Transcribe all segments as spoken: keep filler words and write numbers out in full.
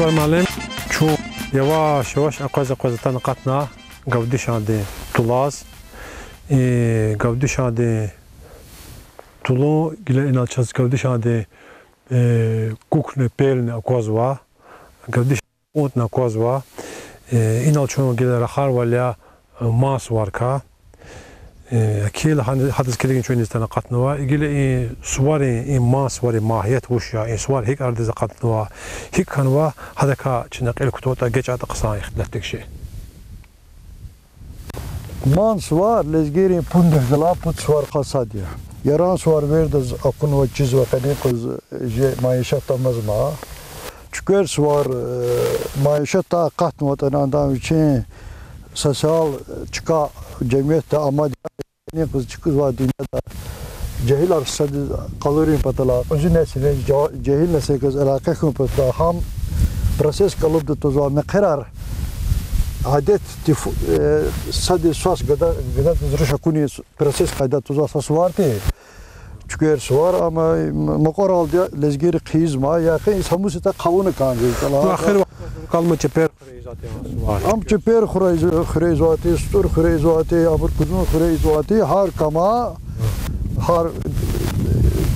Муаллим, чун яваш-яваш акъваз-акъваз атана акъатна Гавдишандин тулаз. И Гавдишандин тулун гила инал чаз Гавдишандин, э, кукӀни, пелни аквазва. Гавдишандин кьунтӀни аквазва. Э, инал чун гила рахарвал я, э, Ман суварикай. Э, кил гьан-, гьадаз килигин чун иниз атана акъатнава. Гила и суварин, и Ман суварин магьият вуч я, и сувар гьикӀ арадиз акъатнава, гьикӀ хьанва, гьадакай чна кьил кутайтӀа, геж ятӀа хъсан ихтилатдик ши. Ман сувар лезгийрин пуд мугьман галай пуд суварикай сад я. Яран сувар виридаз акунва, чизва, къенин къуз жи майишат амазма. ЧуькӀвер сувар, э, майишатдай акъатнаватӀани, адан вичин социал чка жемиятда амайди я, къенин къуз чкӀузвай дуьньяда жегьилар садаз къалурун патал, кьуьзуь несилриз, жа-, жегьил несилриказ алакъа хьун патал, гьам процесс къалурда твазвай мехъерар, адет, тиф-, э, садаз свас гада-, гададиз руш акунин процесс къайдада твазвай са сувар тир ЧуькӀвер сувар, амма м-, мукьваралди лезгийри хъийизмай, яхъин са мусятда хъувуна кӀанзава. Ахир вахтунда кӀелна чепер хуьрейзавайди я сувар. Ам чепер хуьрейз-, хуьрейзавайди, сутӀур хуьрейзавайди, абур къузун хуьрейзавайди, гьар кама, гьар, э,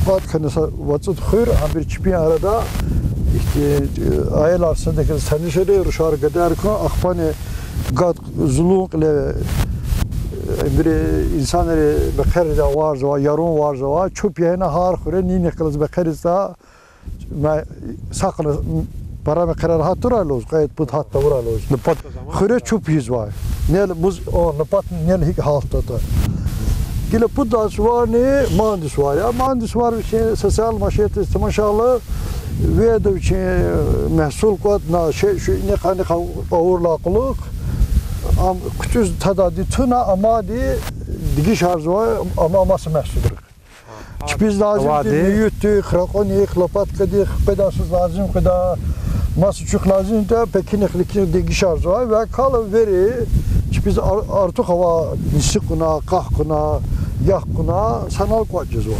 кӀватӀ хьана са вацӀуд хуьр, гьабур чпин арада ихьтин, э, аялар садахъ таниш жеди, рушар гадаяр хьун, ахпани гад зулун кьиле, э, вири инсанри мехъерда аварзавай, ярун аварзавай, чуп яна гьар хуьре нинихъ галаз мехъерзавай, ма-, сакъна, м, пара мехъерар гьат тавурай лугьуз, кьвед-пуд гьат тавурай лугьуз. Нубатда хуьре чуп ийизвай. Нел муз-, о, нубатда нел гьикӀ гьалтдатӀа. Гила пуд лагьай суварни Манди сувар я. Манди сувар вичин социал машетдиз тамашайла, вирида вичин мягьсул кӀватӀна, шей-шуй инихъ-анихъ авурдалай кьулухъ, ам хъуьтӀуьз тадайди туна, амайди дегишарзавай, ам-, маса мягьсулрихъ. Чпиз лазим тир муьгьуьддихъ, ракьунихъ, лопаткадихъ, къведай суз лазим къведай, маса чуьхъ лазим тир, пекинихъ-ликинихъ дегишарзавай ва кала вири чпиз ар-, артух авай ниси кьуна, къах кьуна, як кьуна, санал кӀватӀ жезвай.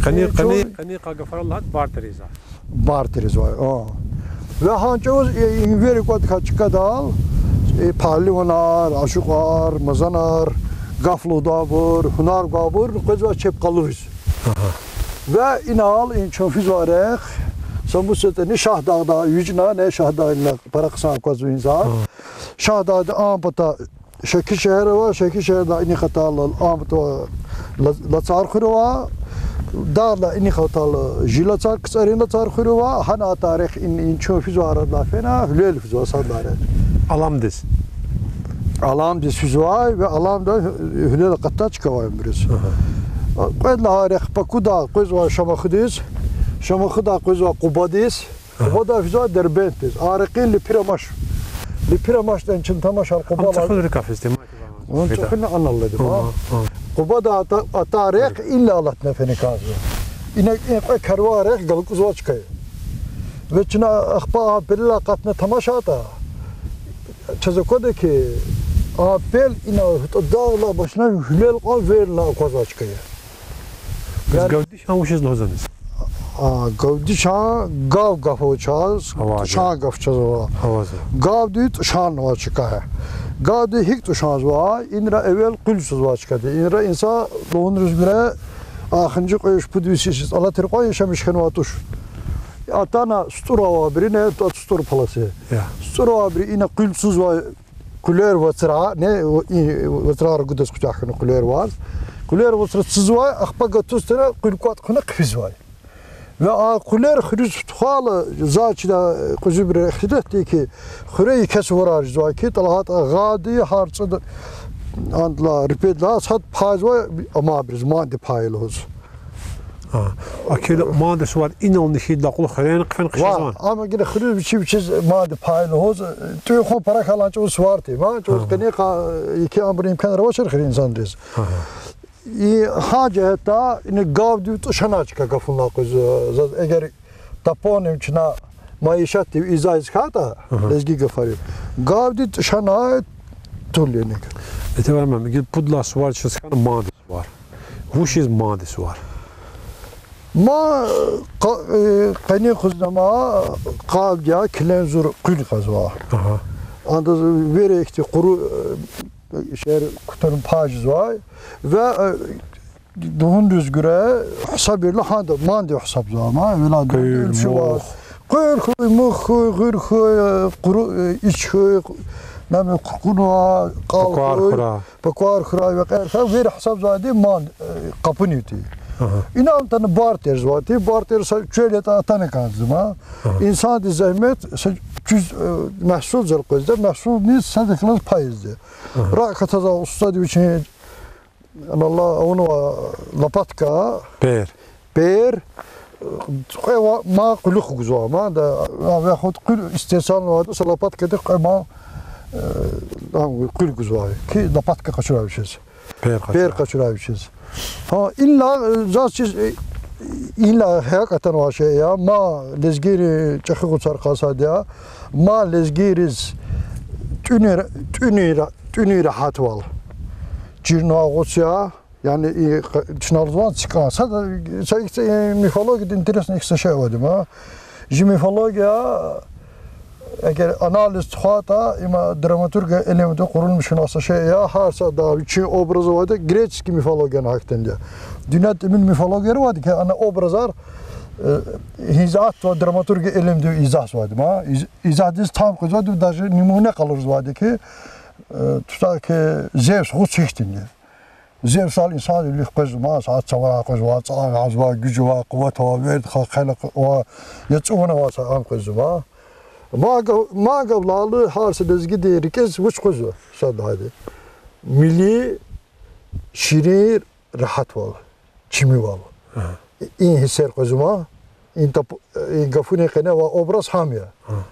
Къени, къени, къени къа гафарал лагьайтӀа, бартер ийизвай. Бартер ийизвай, а. Ва гьа чӀавуз и, и вири кӀватӀ хьайи чкадал, и пагьливанар, ашукьар, мазанар, гаф лугьудайбур, гьунар гвайбур къвезвай чеб къалуриз. Ва инал и чун физвай рехъ, са мусятӀани Шагьдагъда вижна, не Шагьдагъ ина пара хъсан аквазва инзар. Шагьдагъда а пата Шакишегьер ава, Шакишегьердай инихъ атайла а пата Ла-, Лацар хуьр ава, дагъдай инихъ атайла жи Лацар, КцӀарин Лацар хуьр ава, гьана атай рехъ ин, ин чун физвай арадилай фена, Гьуьлел физва сад лагьай рехъ. Аламдиз. Аламдиз физвай ва Аламдай Гьуьлел акъатдай чка авай абуруз. Кьвед лагьай рехъ Бакудай къвезвай Шамахудиз, Шамахудай къвезвай Къубадиз, Къубадай физвай Дербентдиз. А рекьин Липирамаш. Липирамашдани чун тамашар Къубада. Вун чӀехуьна аналлади ма. Къубадай ата-, атай рехъ инлай алатна фена кӀанзава. Ина и кьве карван рехъ галкӀузвай чка я. Ва чна ахпа а пелелай акъатна тамашайтӀа, чаз аквада хьи, а пел ина ТӀудагълай башламишна Гьуьлел кьван вердилай аквазвай чка я. Яни Гавдишан вучиз лугьузваниз? А, Гавдишан гав гаф ава чаз, тӀушан гаф чаз ава. Гавди тӀушан авай чка я. Гавди гьикӀ тӀушанзавай, инра эвел къуьл цазвай чкади. Инра инсан лугьунриз гуьре, ахунжи кьве виш-пуд виш йис алатайрикай яшамиш хьанвай туш. Атана сутӀур авайбуру, ина сутӀур палас я. СутӀур авайбуру ина къуьл цазвай, къуьлер вацра, не, и, вацра ругудаз куьтягь хьана къуьлер вац. Къуьлер вацра цазвай, ахпа гатуз тира къуьл кӀватӀ хъувуна хъфизвай. Ва а къуьлер хуьруьз тухвайла, заз чида кьуьзуьбуру ихтилатди хьи, хуьре еке суварар жезвай хьи, тӀа лагьайтӀа гъавди гьар цӀуд андалай, репедилай сад пайзавай амайбуруз, Манди пай лугьуз. А кьил Манди сувар инални хьайидалай кьулухъ хуьрени хъфена хъжезвани? Ам гила хуьруьз вичи-вичиз Манди пай лугьуз, тӀуьн-хъун пара хьайила чӀавуз сувар тир. Ма чӀавуз къенин къа еке абурун имканар авачир хуьруьн инсанриз. И гьа жигьетдай ина гавди тӀушанай чка гафунилай къвез, заз эгер топоним чна майишатдив изагь ийиз хьайитӀа, лезги гафарив, гавди тӀушанай тул я ина. Этевер мем, гила пуд лагьай сувар чаз хьана Манди сувар. Вучиз Манди сувар? Ма къа-, э, къенин юкъуз ама къалди я Килензур къуьл кьазва. Ага. Анда вири ихьтин къуру, э, шейэр кутуна пай жезвай. Ва, э, дугъун дуьз гуьре гьисабирла гьанда манди гьисабзава ма, вилан къуьл, дуьз чуваз. Мух. Къуьл хьуй, мух хьуй, гъуьр хьуй, э, къуру, э, ич хьуй, къу-, нами къукъунва, къал хьуй. Паквар хьурай. Паквар хьурай, векьер хьурай, вири гьисабзавайди ман, э, къапунивди. Ага. Инал атана бартер жезвайди, бартер са чуьл ятӀа атана кӀанзава ма. Ага. Инсандиз зегьмет, са чуьз, э, мягьсул зал къвезда, мягьсулдиз садахъ галаз пай ийизва. Ага. Рак атазва устади вичин, ана Аллагь, авунва лопатка. Пер. Пер. Кьве ва-, ма къуьлуьхъ гузва ма, да, а, вяхуд къуьл истецалнавайда са лопаткади кьве ма, э, ам, къуьл гузва. Ки лопатка къачурай вичиз. Пер къачурай. Пер къачурай вичиз. Гьа, инлай, э, заз чиз, э, инлай гьакӀ атанвай шей я, ма лезгийри чӀехи гъуцар къалсайди я, ма лезгийриз тӀуьни ра-, тӀуьни ра-, тӀуьни регьятвал. Чирна гъуц я, яни и къ-, чна лугьузван цикӀан. Сада, са ихьтин, э, мифологияда интересный ихьтин са шей авайди ма. Жи мифология, эгер анализ тухвайтӀа, има драматургия илимда къурулмиш хьанвай са шей я, гьар сада вичин образ авайди, греческий мифологияни гьахьтинди я. Дуьньяда тӀимил мифологияр авайди хьи, ана образар, э, гьиз атзава драматургия илимда изагьзавайди ма. Из-, изагьдиз там къвезвайди, даже нумуне къалурзавайди хьи, э, тутагь хьи, Зевс гъуц гьихьтинди я. Зевсал инсанвилихъ къвезва ма, са цавара къвезва, цӀай гъазва, гуьж ава, къуват ава, вердихъ хъел ава, яцӀувун ава, са ам къвезва ма. Ма га-, ма галай гьар са лезгидин рикӀиз вуч къвезва, сад гьади. Милли, ширин, регьятвал, чимивал. Ага. И-, ин гьиссер къвезва ма, ин тап-, и гафунин къене авай образ гьам я. Ага.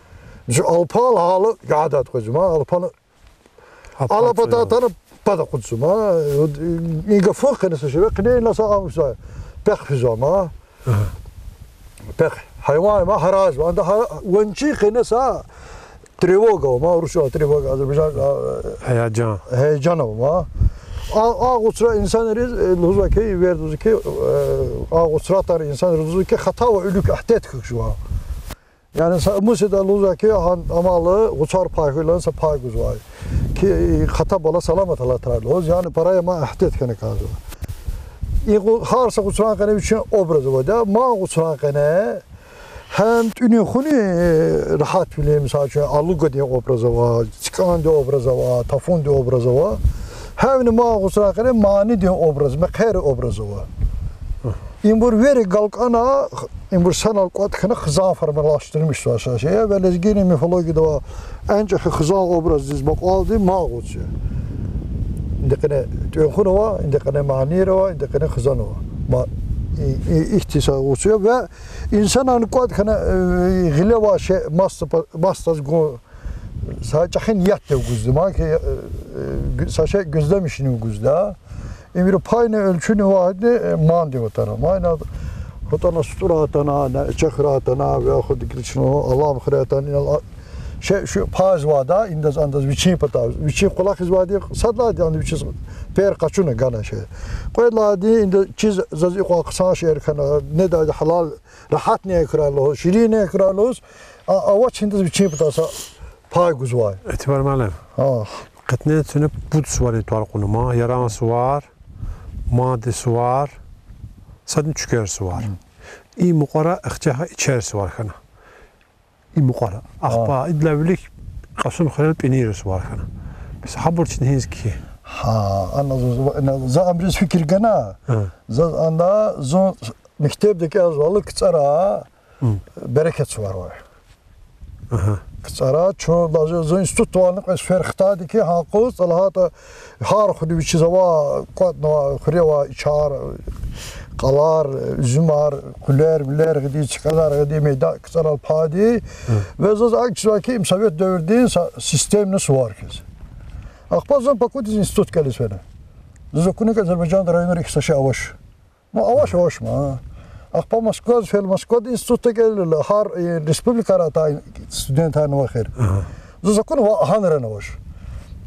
Жу Алпан гьал гьадад къвезва ма, Алпан Алапатар атана пад акъудзава ма. И гафун къене са шей, къене инал са ам са пехъ физва ма. Ага. Пехъ. Гьайван ма гьарайзава. Анда гьа-, ванцин къене са тревога ава ма, урусча тревога, азербайжан, а, гьеяжан. Гьеяжан ава ма. А, а гъуцра инсанриз, э, лугьузва хьи, вердуз хьи, э, а гъуцра атана инсанриз лугьузва хьи, хата ва уьлуьк агьтет хьухь жува. Яни са мусида лугьузва хьи, гьа амал гъуцар пай хьуй лагьана са пай гузвай. Хьи хата бала саламат алатрай лугьуз, яни пара я ма, агьтет хьана кӀанзава. И гъу-, гьар са гъуцран къене вичин образ авайди я, ма гъуцран къене гьам тӀуьнин хуьнин, э, регьятвилин, мисал яз, алугадин образ ава, цикӀандин образ ава, тафундин образ ава. Гьамни ма гъуцран къене манидин образ, мехъерин образ ава. Ибур вири галкӀана, ибур санал кӀватӀ хьана хизан формалаштрмишзавай са шей я, ва лезгийрин мифологияда авай эн чӀехи хизан образдиз бакӀалди ма гъуц я. Инди къене тӀуьн-хуьн ава, инди къене манийр ава, инди къене хизан ава. Ма, и, и, ихьтин са гъуц я ва инсанар кӀватӀ хьана, э, гъиле авай шей масса па-, массаз гун, са чӀехи ниятдив гузда ма, хьи, э, э, гу-, са шей гуьзлемишунив гузда. Ибурун пайни уьлчуьни вагьидни, э, манидив атана. Ма инал хутӀана сутӀура атана, на чехра атана, вяхуд дигилчну алам хуьре атана, инал а-, шей, шей пайзавайда, индаз-андаз вичин патай, вичин кӀвалахизвайди, сад лагьайди анда вичиз пер къачуна гана шей. Кьвед лагьайди, инда чиз заз икьван хъсан шейэр хьана, недайди гьалал, регьятни хьурай лугьуз, ширинни хьурай лугьуз, а, авач индаз вичин патай са пай гузвай. Этибар муаллим. Гьа. Къетне куьне пуд суварин тӀвар кьуна ма, Яран сувар, Мади сувар, садни Чуьквер сувар. И мукьвара Ахцегьа Ичер сувар хьана. И мукьвара. Ахпа идалай вилик Кьасумхуьрел ПӀинийрин сувар хьана. Бес гьабур чна гьиниз кхьихь. Гьа, ана заз, ана за абуруз фикир гана. Заз ана зун мектебда кӀелзавайла КцӀара Берекет сувар авай. КцӀара чун даже зун институтдивайни кьве сефер хтайди хьи, гьа къуз, цӀа лагьайтӀа гьар хуьре вичиз авай, кӀватӀнавай хуьре авай ичар, кьалар, уьзуьмар, къуьлер-муьлер гъиди, цикӀанар гъиди, мейдан КцӀарал пайди. Ва заз акӀ чизвай хьи, им совет девирдин са системный сувар хьиз. Ахпа зун пакудиз институт кӀелиз фена. Заз акуна хьи, Азербайжанда районра ихьтин са шей авач. Ну, авач, авач ма. Ахпа Москвадиз фейила, Москвада институтда кӀелила, гьар, э, республикайра атай студентарни авай хьи. Заз акуна ва гьанрани авач.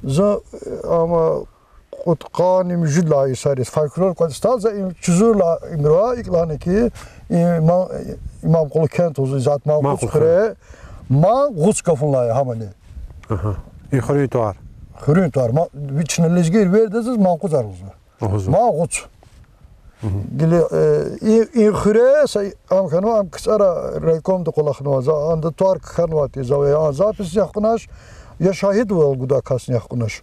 За, э, ама кьудкъанни муьжуьд лагьай йисариз фольклор кӀватӀ стӀал за им чузур лагьай имра икӀ лагьана ки, и ма-, Имамкъулу кент лугьуз, исятда Манкъуц хуьре, Манкъуц гафунилай гьамани. Аха. И хуьруьн тӀвар. Хуьруьн тӀвар. Ма-, вични лезгийри вердазиз Манкъуцар лугьузва. Лугьузва. Манкъуц. Гила, э, и, и хуьре са ам хьанва, ам КцӀара райкомда кӀвалахнава, за анда тӀвар кхьенвай тир, за я записьни ахкъунач, я шагьидвал гудай касни ахкъунач.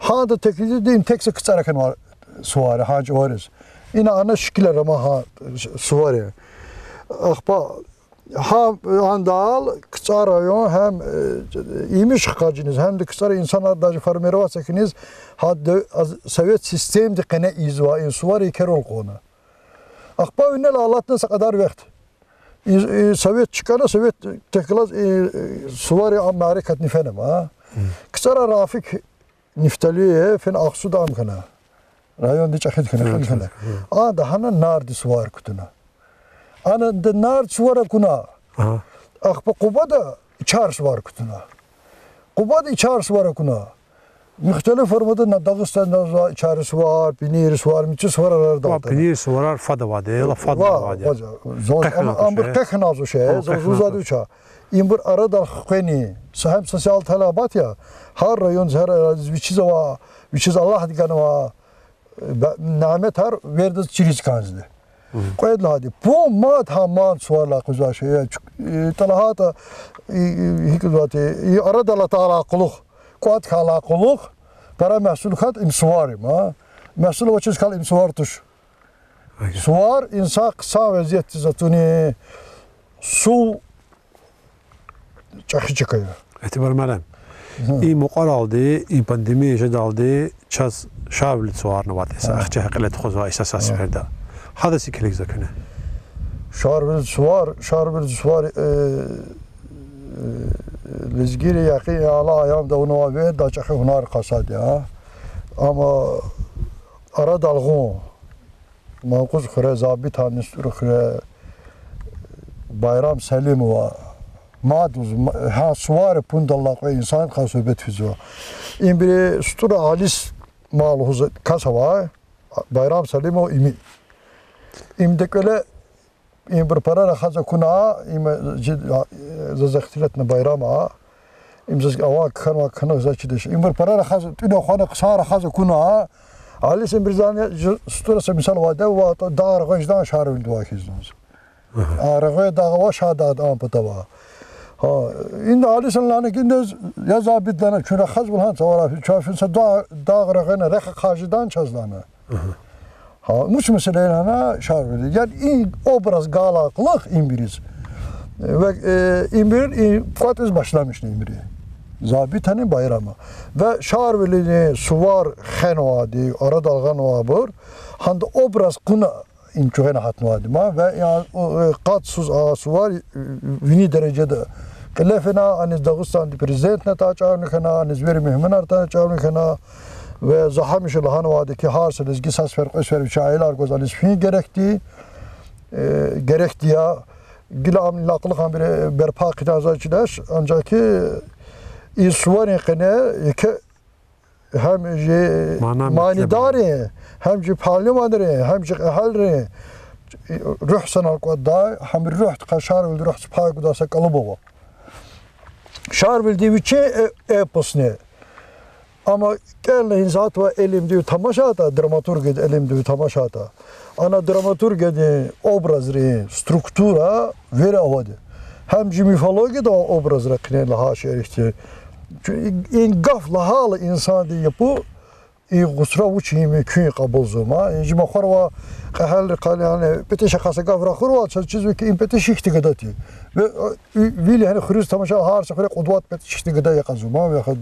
Гьанда теклифда им тек са КцӀара хьанва сувар, гьа чӀавариз. Ина ана шикилар ама гьа сувар. Ахпа гьа, гьандал КцӀар район гьам, э, имиш хкажиниз, гьамди КцӀара инсанар даже формироваться хьиниз, гьа де-, а, совет системадин къене ийизвай и сувар еке роль кьуна. Ахпа винел алатна са кьадар вехт. И, и совет чкӀана, совет тек галаз и, и сувар а мярекатни фена ама. КцӀара Рафик Нифталиев фена Ахцуда ам хьана. Районди чӀехиди хьана, кьил хьана. Ада гьана нарди сувар кутуна. Ана де нард сувар акуна. Ахпа Къубада ичар сувар кутуна. Къубада ичар сувар акуна. Мухталиф формада на Дагъустанда ичар сувар, пинир сувар, мичӀи сувар арадал атана. Пинир суварар фад авайди, ла фад авайди. Къе хьанал туш, амбур къе хьанал туш, заз лугьузвайди вуч я. Имбур арадал хквени, са гьам социал талабат я, гьар райондиз, гьар арадиз вичиз ава, вичиз Аллагьди ганва няметар вердаз чириз кӀанзавайди. Кьвед лагьайди, пун мад гьа ман суварилай къвезвай шей я, чук-, э, тӀа лагьайтӀа, э, э, гьикӀ лугьузвайди, э, арадал атайдалай кьулухъ, кӀватӀ хьайдалай кьулухъ, пара мягьсул хьайитӀа им сувар я ма. Мягьсул авачиз хьайитӀа им сувар туш. Сувар инсан хъсан везетдиз атуни, сув чӀехи чка я. Этибар муаллим, и мукьваралди, и пандемия жедалди чаз Шарвилидин суварни авайди са, ахча гьакъиле тухузвай са, са сеферда. Гьадаз килигзава куьне. Шарвилидин сувар, Шарвилидин сувар, э, э, лезгийри яхъ алай аямда авунвай вердалай чӀехи гьунар къасад я. Амма арадал гъун, Манкъуц хуьре, Забитанни СтӀур хуьре, Байрам Салимова, мад лугьуз, ма-, гьа суварин пундаллай кьве инсан хъа суьгьбет физва. Ибуру СтӀура Алис ма лугьуз кас авай, Байрам Салимов ими. Им декӀвеле ибур пара рахаз акуна, им жи-, заз ихтилатна Байрама, им заз авай кхьенвай кхьена гзаф чидач. Ибур пара рахаз, тӀуьна-хъвана хъсан рахаз акуна, Алис ибурузни жи СтӀура са мисал авайди, ва дагъ регъве жедай Шарвилидивай хьиз лугьуз. А регъве дагъ ава, Шагьдагъди ам патав ава. Гьа, инда Алисани лагьана ки, индез, я Забит, лагьана, чун рахазва лагьана цавара, чун фин са дагъ, дагъ регъвена рехъ ахъа жедай чаз, лагьана. Гьа, вуч месэла я лагьана Шарвилиди. Яни и образ галай кьулухъ ибуруз. Ва, э, ибур и кӀватӀиз башламишна ибур. Забитани Байрама. Ва Шарвилидин сувар хвенвайди, арадал гъанвайбур, гьада образ кьуна им чуьгъвена гьатнавайди ма, ва я, э, къад йисуз а сувар, э, вини дережада кьиле фена, аниз Дагъустандин президентни атай чӀавни хьана, аниз вири мугьманар атай чӀавни хьана, ва за гьамиша лагьанвайди ки, гьар са лезги са сефер, кьве сефер вичин аялар гваз аниз фин герекди, э, герекди я, гила ам лакълукьан бир берпа хъийидай чидач, анжах ки и суварин къене еке гьам жи манидаррин, гьам жи пагьливанрин, гьам жи кьегьалрин руьгь санал кӀватӀдай, гьам руьгьдихъай, Шарвилидин руьгьдихъай пай гудай са кӀалуб ава. Шарвилиди вичин э-, эпосни, амма кӀелна гьиз затӀ авай илимдив тамашайтӀа, драматургиядин илимдив тамашайтӀа, ана драматургиядин образрин структура вири авайди. Гьам жи мифологияда авай образра къене лагьай шиир ихьтин. Чун и, и гаф лагьайла инсанди япу, и гъусра вуч ийин мумкин я кьабулзава ма. И жи махарвай кьегьалрихъ, яни, петӀиш ахъа са гаф рахурвал, чаз чизва ки, им петӀиш ихьтин гада тир. Ве, э, вил яни хуьруьз тамаша, гьар са хуьре кьуд-вад петӀиш ихьтин гада я кьазва ма, вяхад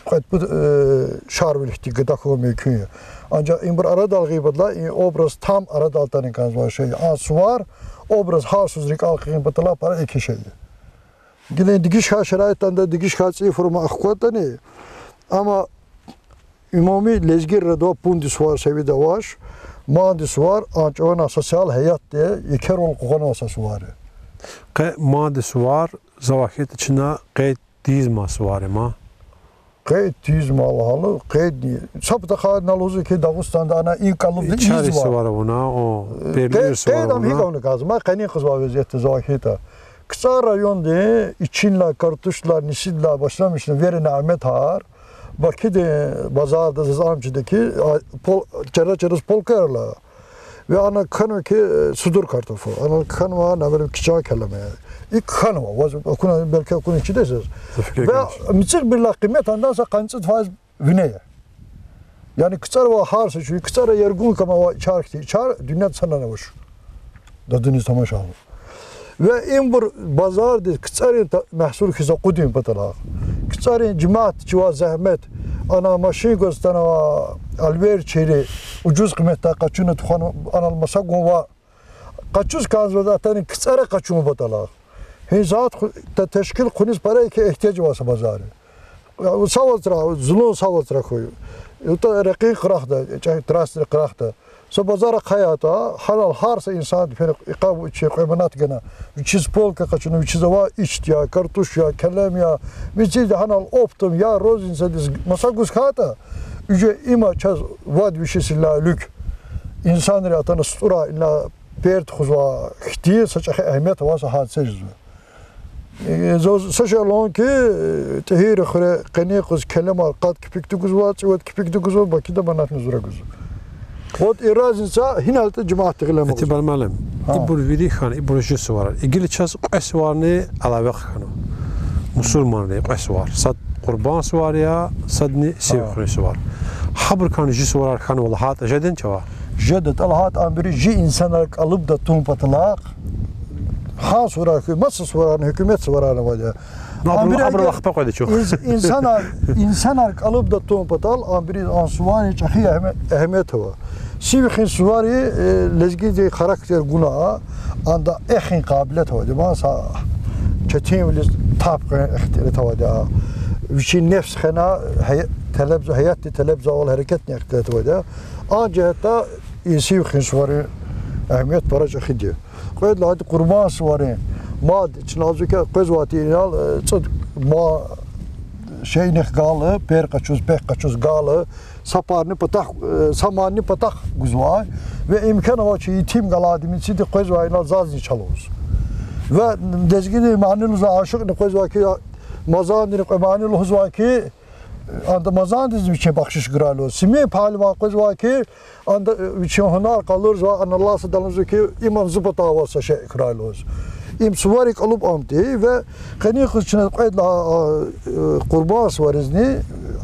кьвед-пуд, э, Шарвили хьтин гада хьун мумкин я. Анжах ибур арадал гъайи паталай, и образ там арадал атана кӀанзавай шей. А сувар, образ гьар йисуз рикӀел хкун паталай пара еке шей я. Гила дегишхьай шараитданда дегишхьай цифру ма ахквадани, амма умуми лезгийрин арадал пунди сувар севида авач, манди сувар а чӀаван социал гьаятда еке роль къугъванвай са сувар я. Къе манди сувар, за вахита чна къе тийизмай сувар я ма. Къейд тийизма лагьайла, къейдни. Са патахъай ина лугьузва хьи, Дагъустанда ана и кӀалубда ийизвай. Чари сувар авуна, о, э, перлер къе-, сувар къейд ам гьикӀ авуна. Авуна кӀанзава, ма къенин къузвай везиятда завай хьайитӀа. КцӀар районди ичинлай, картушдилай, нисидилай башламишна вири няметар Бакудин базарда заз ам чида хьи, а, пол-, чара-чариз полкаяр ала. Ва ана кхьенва хьи, э, судур картоф. Ана кхьенва, например, кичӀе километр. И кхьенва, ваз акуна, белки акуна чидач заз. Ва мицӀигъбирулай къимет андан са къанни цӀуд файз вине я. Яни кцӀара ва гьар са чуьн, кцӀара яргун кама ва ичар хьтин ичар дуьньяда санани авач. Дадуниз тамашайла. Ва ибур базардиз кцӀарин та-, мягьсул хьиз акъудун паталай. КцӀарин жемят чӀугваз зегьмет, ана машин гваз атанва, алверчийри ужуз къиметдай къачуна тухвана, анал маса гун ва къачуз кӀанзава атана кцӀара къачун паталай. Гьи затӀ ху-, та-, тешкил хъуниз пара я хьи, игьтияж авай са базар я. Са вацра, зулун са вацра хьуй. ИтӀа рекьин къарагъда, чӀехи трассадин къарагъда. Са базар ахъайайтӀа, гьанал гьар са инсанди фена икьван вичин кьве манат гана, вичиз полка къачуна, вичиз авай ичт я, картуш я, келем я, мицӀиди гьанал оптом я, розницадиз маса гуз хьайитӀа, уже има чаз вад вишесилай вилик инсанри атана СтӀурай ина пер тухузвай хьтин са чӀехи агьамият авай са гьадиса жезва. Э, заз са шей лугьун хьи, э, ТӀигьиррин хуьре къенин къуз келемар къад кепекди гузва, цӀувад кепекди гузва, Бакуда манатни зура гузва. Вот и разница гьиналтӀа жемятди гъиле амукьзава. Этибар муаллим, ибур вири хьана, ибур жи суварар я. Гила чаз кьве суварни алавихъ хьанва. Мусурманрин кьве сувар. Сад Къурбан сувар я, садни Сив хуьруьн сувар. Гьабурукайни жи суварар хьанва лагьайтӀа жедани чавай? Жеда, тӀа лагьайтӀа ам вири жи инсанар кӀалубда тун паталай. Гьа суварар хьи, маса суварарни, гьукумат суварарни авайди я. Ну, абуру, абуру ахпа къведа чун. Инс-, инсанар, инсанар кӀалубда тун патал ам вири, ам суварин чӀехи агьме-, агьамият ава. Сив хуьруьн сувари, э, лезгидин характер гуна, анда эхин къабилият авайди я, маса четинвилиз таб хьун ихтилат авайди я. Вичин нефс хвена, гьая-, телебз-, гьаятдин телебзавал гьерекатни ихтилат авайди я. А жигьетдай и Сив хуьруьн суварин агьамият пара чӀехиди я. Кьвед лагьайди Къурбан суварин. Мад чна заз икӀ къвезвайди инал, э, цӀуд ма шейинихъ гайила, пер къачуз, пехъ къачуз гайила, са парни патахъ, э, са манни патахъ гузвай. Ва имкан авачир итим галайди мицӀиди къвезвай инал зазни чалуз. Ва лезгидин мани лугьузвай ашукьни къвезвай хьи, мазандин кьве мани лугьузвай хьи, анда мазандиз вичин бахшиш гурай лугьуз. Симин пагьливан къвезвай хьи, анда, э, вичин гьунар къалурзавай, ана Аллагьди садалузва хьи, иман зи патай аваз са шей хьурай лугьуз. Им сувари кӀалуб амди ва къенин къуз чна кьвед лагьай, а, э, Къурбан суваризни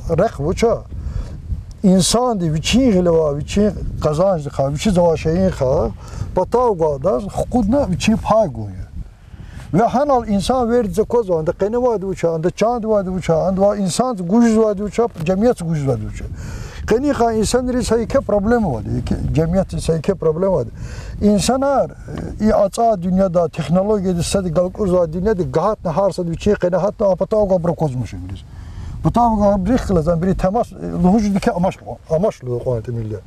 рехъ вуч я? Инсанди вичин гъиле авай, вичин къазанждихъай, вичиз авай шейинихъай патав гвайдаз хкудна вичин пай гун я. Ва гьанал инсан вердиз аквазва, анда къеневайди вуч я, анда чандавайди вуч я, анда ва инсандиз гуз жезвайди вуч я, жемятдиз гуз жезвайди вуч я. Къенин йикъан инсанриз са еке проблема авайди, еке, жемятдиз са еке проблема авайди. Инсанар, э, и ацӀай дуьньяда, технологияди сад галкӀурзавай дуьньяда гагьатна гьар сад вичин къенагьатна а патав гвайбур аквазмач ингиз. Патав гвайбурухъ галаз ам вири тамаш, э, лугьуз жеди хьи амаш, амаш лугьуз кьван тӀимил я.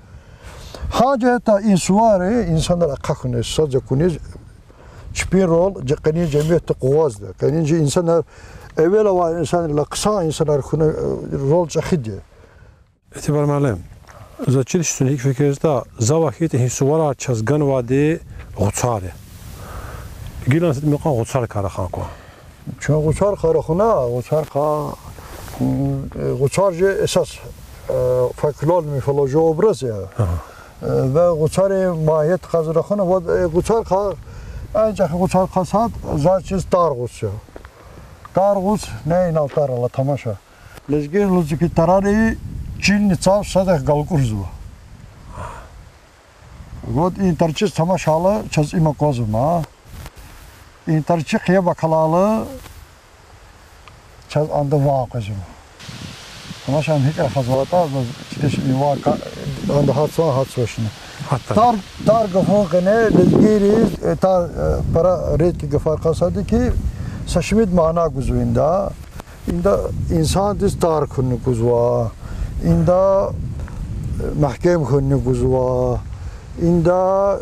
Гьа жигьетдай и сувари инсанар ахъа хьуниз, сад акуниз, чпин роль, жи-, къенин жемятда къугъвазда. Къенин жи инсанар, эвел авай инсанрилай хъсан инсанар хьуна, э, роль чӀехиди я. Этибар муаллим, заз чир хьуй, гьикӀ фикирзаватӀа, завай хьайитӀа гьи суварар чаз ганвайди гъуцар я. Гилан сад мукьан гъуцарикай рахун кван. Чун гъуцарикай рахуна, гъуцарикай, м, э, гъуцар жи эсас, э, фольклорный мифология образ я. Ага. Э, ва гъуцарин магьият кьаз рахуна, ва, э, гъуцарикай, эн чӀехи гъуцарикай сад, заз чиз тар гъуц я. Тар гъуц, не инал тар ала тамаша. Лезгийри лугьузва хьи, тарари чилни цав садахъ галкӀурзава. Вот и тарчиз тамашайла чаз им аквазва. И тарчи хъия бакалайла чаз анда ван къвезва. Тамаша, ам гьикӀ рахазватӀа, заз чидач, и ван ка-, анда гьатзава, гьатзавачни. Гьатта. Тар, тар гафун къене лезгийриз, э, тар, э, пара редкий гафар къасади хьи, са шумуд мана гузва инда. Инда инсандиз тар хьунни гузва, инда, э, мягькем хьунни гузва, инда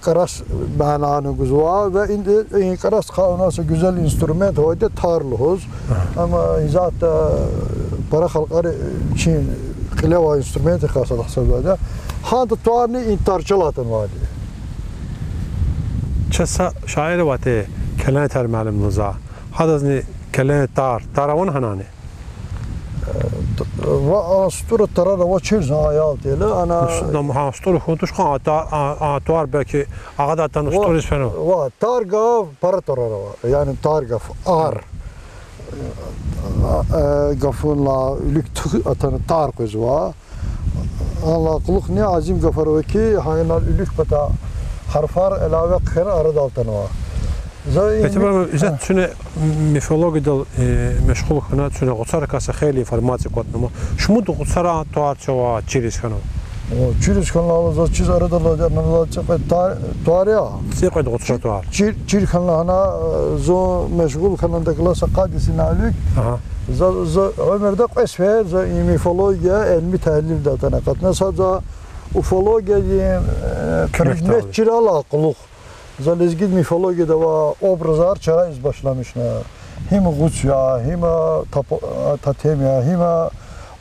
кӀарас манани гузва ва инда, э, кӀарасдихъ авай са гуьзел инструмент авайди я тар лугьуз. Ага. Амма гьизатда, э, Пара халкьари, э, вичин кьиле авай инструментдикай сад гьисабзавайди я. Гьада тӀварни и тарчӀал атанвайди я. Чаз са шаир аватӀа, Келен Етер муаллим лугьузва. Гьадазни Келен Тар, тар авани гьанани? Ва а стӀура тарар авачир зун аял тирла, ана. Ус-, нам гьа стӀура хьун туш кьван, а та-, а, а тӀвар белки агъада атана ва, стӀуриз фена. Ва тар гаф пара тарар ава. Яни тар гаф, ар. Э, э, гафунилай вилик тух атана тар къвезва. Анлай кьулухъни азим гафар ава хьи, гьа инал вилик пата гьарфар илава хъхьена арадал атанва. За и Бетибар ми-, ма, исят гьа. Куьне мифологиядал, э, машгъул хьана, куьне гъуцарикай са хейлин информация кӀватӀнава. Шумуд гъуцара тӀвар чавай чириз хьанва? О, чириз хьанва, за чиз арадал ана цӀикьвед тар-, тӀвар я. ЦӀикьвед гъуцара тӀвар. Чир, чир хьана гьана, э, зун машгъул хьанвайдакай са къад йис инал вилик. Агьа. За, за уьмуьрда кьве сефер за и мифология илми-тагьлилда атана акъатна, сад за уфологиядин, э, предмет чиралай кьулухъ. За лезги мифологияда авай образар чарайиз башламишна. Гьим гъуц я, гьим топо-, тотем я, гьим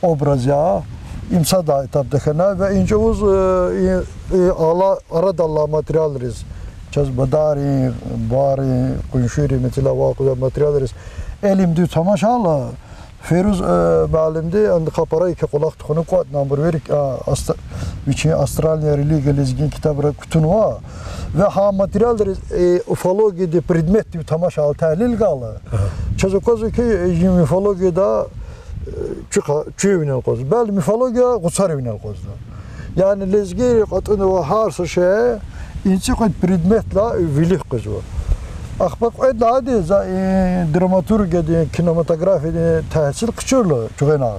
образ я. Им сад этапда хьана ва и чӀавуз, э, и, и ала-, арадал алай материалриз, чаз бадарин, барин, къуншийрин, месела, авай кьван материалриз, илимдив тамашайла, Фейруз, э, муаллимди андахъ пара еке кӀвалах тухвана кӀватӀна, абур вири, а, ас-, вичин астральная религия лезгин китабра кутунва. Ва гьа материалриз, э, уфологиядин предметдив тамашайла, тагьлил гайила, чаз аквазва хьи, э, и мифологияда, э, чуьхъа-, чуьн винел акъвазда. Бязи мифология гъуцари винел акъвазда. Яни лезгийри кьатӀунвай гьар са шей и цӀикьвед предметдилай вилик къвезва. Ахпа кьвед лагьайди за и драматургиядин, кинематографиядин тагьсил хъчурла чугъена.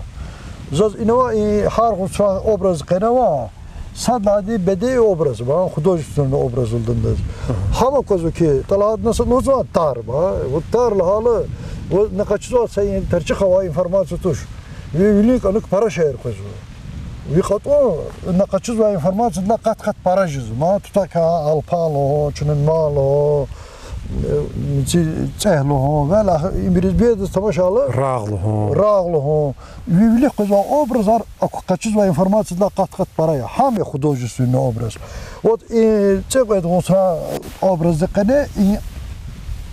Заз инава и гьар гъуцран образ къене ава, сад лагьайди бедиий образ ва художественный образ лугьудайди я. Гьам аквазва хьи, тӀалабна са лугьузва тар ма, вот тар лагьайла, вот на къачузвай са и тарчӀихъ авай информация туш. Ви вилин кӀаник пара шейэр къвезва. Ви кьатӀун на къачузвай информациядилай къат-къат пара жезва. Ма тутакай алпан лугьун, чунун ман лугьун, э, цӀи-, цӀегь лугьун, валлагь, имириз бедаз тамашайла. Рагъ лугьун. Рагъ лугьун. Ви вилик къвезвай образар аку-, къачузвай информациядилай къат-къат пара я. Гьам я художественный образ. Вот и цӀикьвед гъуцран образди къене и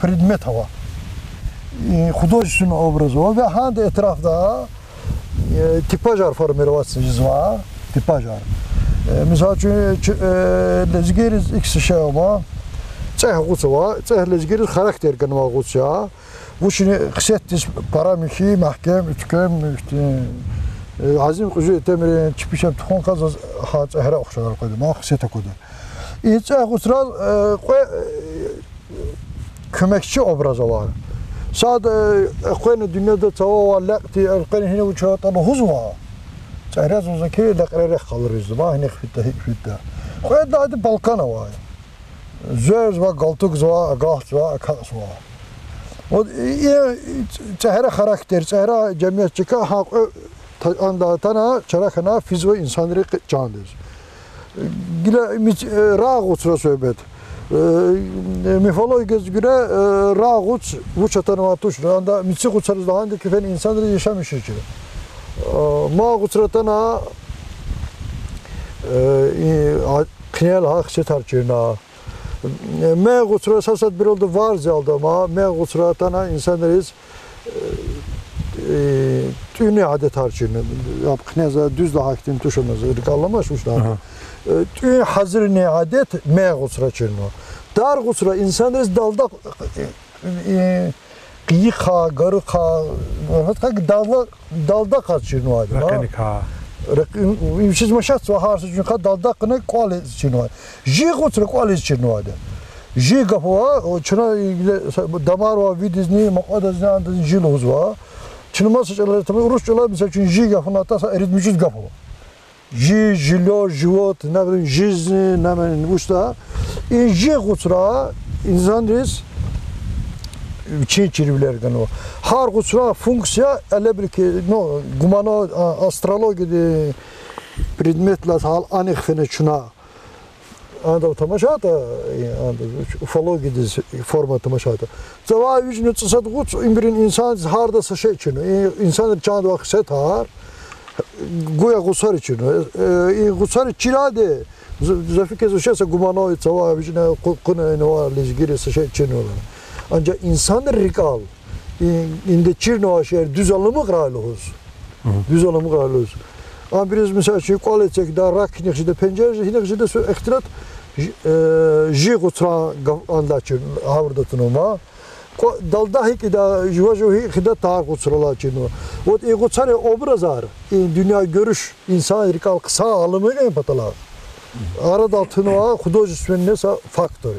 предмет ава. И художественный образ ава. Ва гьада этрафда, э, типажар формироваться жезва, типажар. Э, мисал чу-, чу-, э, лезгийриз икӀ са шей ама, цӀегь гъуц ава, цӀегь лезгийриз характер ганвай гъуц я. Вучни хесетдиз пара михьи, мягькем, уьткем, ихьтин, э, азим кьуьзуь итимрин чпиз ам тухун кӀанзава, гьа цӀегьра ухшар къведа, ма хесет аквада. И цӀегь гъуцрал, э, кьве, э, куьмекчи образ ава. Сад, э, элкъвена дуьньяда цававай лекьди, элкъвена гьина вуч ятӀа лугьузва. ЦӀегьраз лугьузва хьи, лекьрерихъ къалуриз, ма гьинихъ фидда, гьикӀ фидда. Кьвед лагьайди балкӀан ава. Зверзава, галтугзава, агатзава, акатзава. Вот и, и, и цӀегьра характер, цӀегьра жемият чка гьа кьве та-, анда атана, чара хьана физва инсанрин кь-, чандиз. Гила мис-, э, рагъ гъуцра суьгьбет. Э, мифологияз гуьре, э, рагъ гъуц вуч атанвай туш, анда мици гъуцариз лагьанди кефен инсанриз яшамиш жезвачир. Э, ма гъуцра атана, э, и, а, хъинел гьахьтин тӀварар чирна. Мегъ гъуцра са сад биралда варз ялда ма, мегъ гъуцра атана инсанриз, э, тӀуьнни адетар чирна. Яб хънеза дуьз лагьайтӀа туш ана, за рикӀел аламач вуч лагьайтӀа. Э, тӀуьн гьазурни адет мегъ гъуцра чирна. Тар гъуцра инсанриз далда, э, къийихъа, гарухъа, гьатта далда, далда къаз чирнавайди, ма? Ракъиникай. Ракъи-, им чиз машатзава гьар са жуьнхъа далда къуна кӀвал ийиз чирнавайди. Жи гъуцра кӀвал ийиз чирнавайди. Жи гаф ава, о, чна игиле са-, дамарвай виридазни, мукьвадазни, андазни жи лугьузва. Чна маса чӀалал, там урус чӀалал, мисал, чун жи гафуна таса аритмичиз гаф ава. Жи, жильё, живот, например, жизнь, например, вучда. И жи гъуцра инсанриз вичин чирвилер ганва. Гьар гъуцра функция, элебилки, ну, гумано-, а, астрологияди предметлаз гьал анихъ фена чна. Анда тамашайтӀа, э, анда уфологиядиз форма тамашайтӀа. Цава вижни цӀусад гъуц, имрин инсандиз гьарда са шей чирнава. И инсанри чандавай хесетар, гуя гъуцари чирнава. Э, и гъуцари чирайди, за, за фикир, за шей са гуманай цава вижни къу-, къуна инава лезгийри са шей чирнава. Анжах инсанрин рикӀел, и, инда чирнавай шейэр дуьз аламукьрай лугьуз. Дуьз аламукьрай лугьуз. Абуруз, мисал яз, кӀвал эцигда, рак гьинихъ жеда, пенжер гьинихъ жеда, са ихтилат, ж-, э, жи гъуцран гаф анда чир-, гъавурда тунва ма. Кьва-, далда гьикӀ ийида, жува-жув гьикӀ хъийида, тар гъуцралай чирнава. Вот и гъуцарин образар, и дуьньягуьруьш, инсанрин рикӀел хъсан аламукьун паталай арадал тунвай художественный са фактор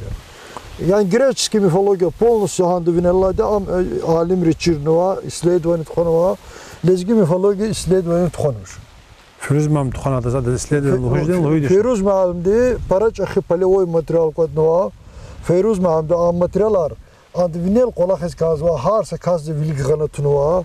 я. Яни греческий мифология полностью гьанда винел алайди, ам, э, алимри чирнава, исследование тухванва, лезги мифология исследование тухванвач. Фируз муаллим тухванвайди, адаз исследование лугьуз жеди, лугьуз жеди. Фируз муаллимди пара чӀехи полевой материал кӀватӀнава. Фируз муаллимди а материалар ада винел кӀвалахиз кӀанзава, гьар са касди вилик гъана тунва.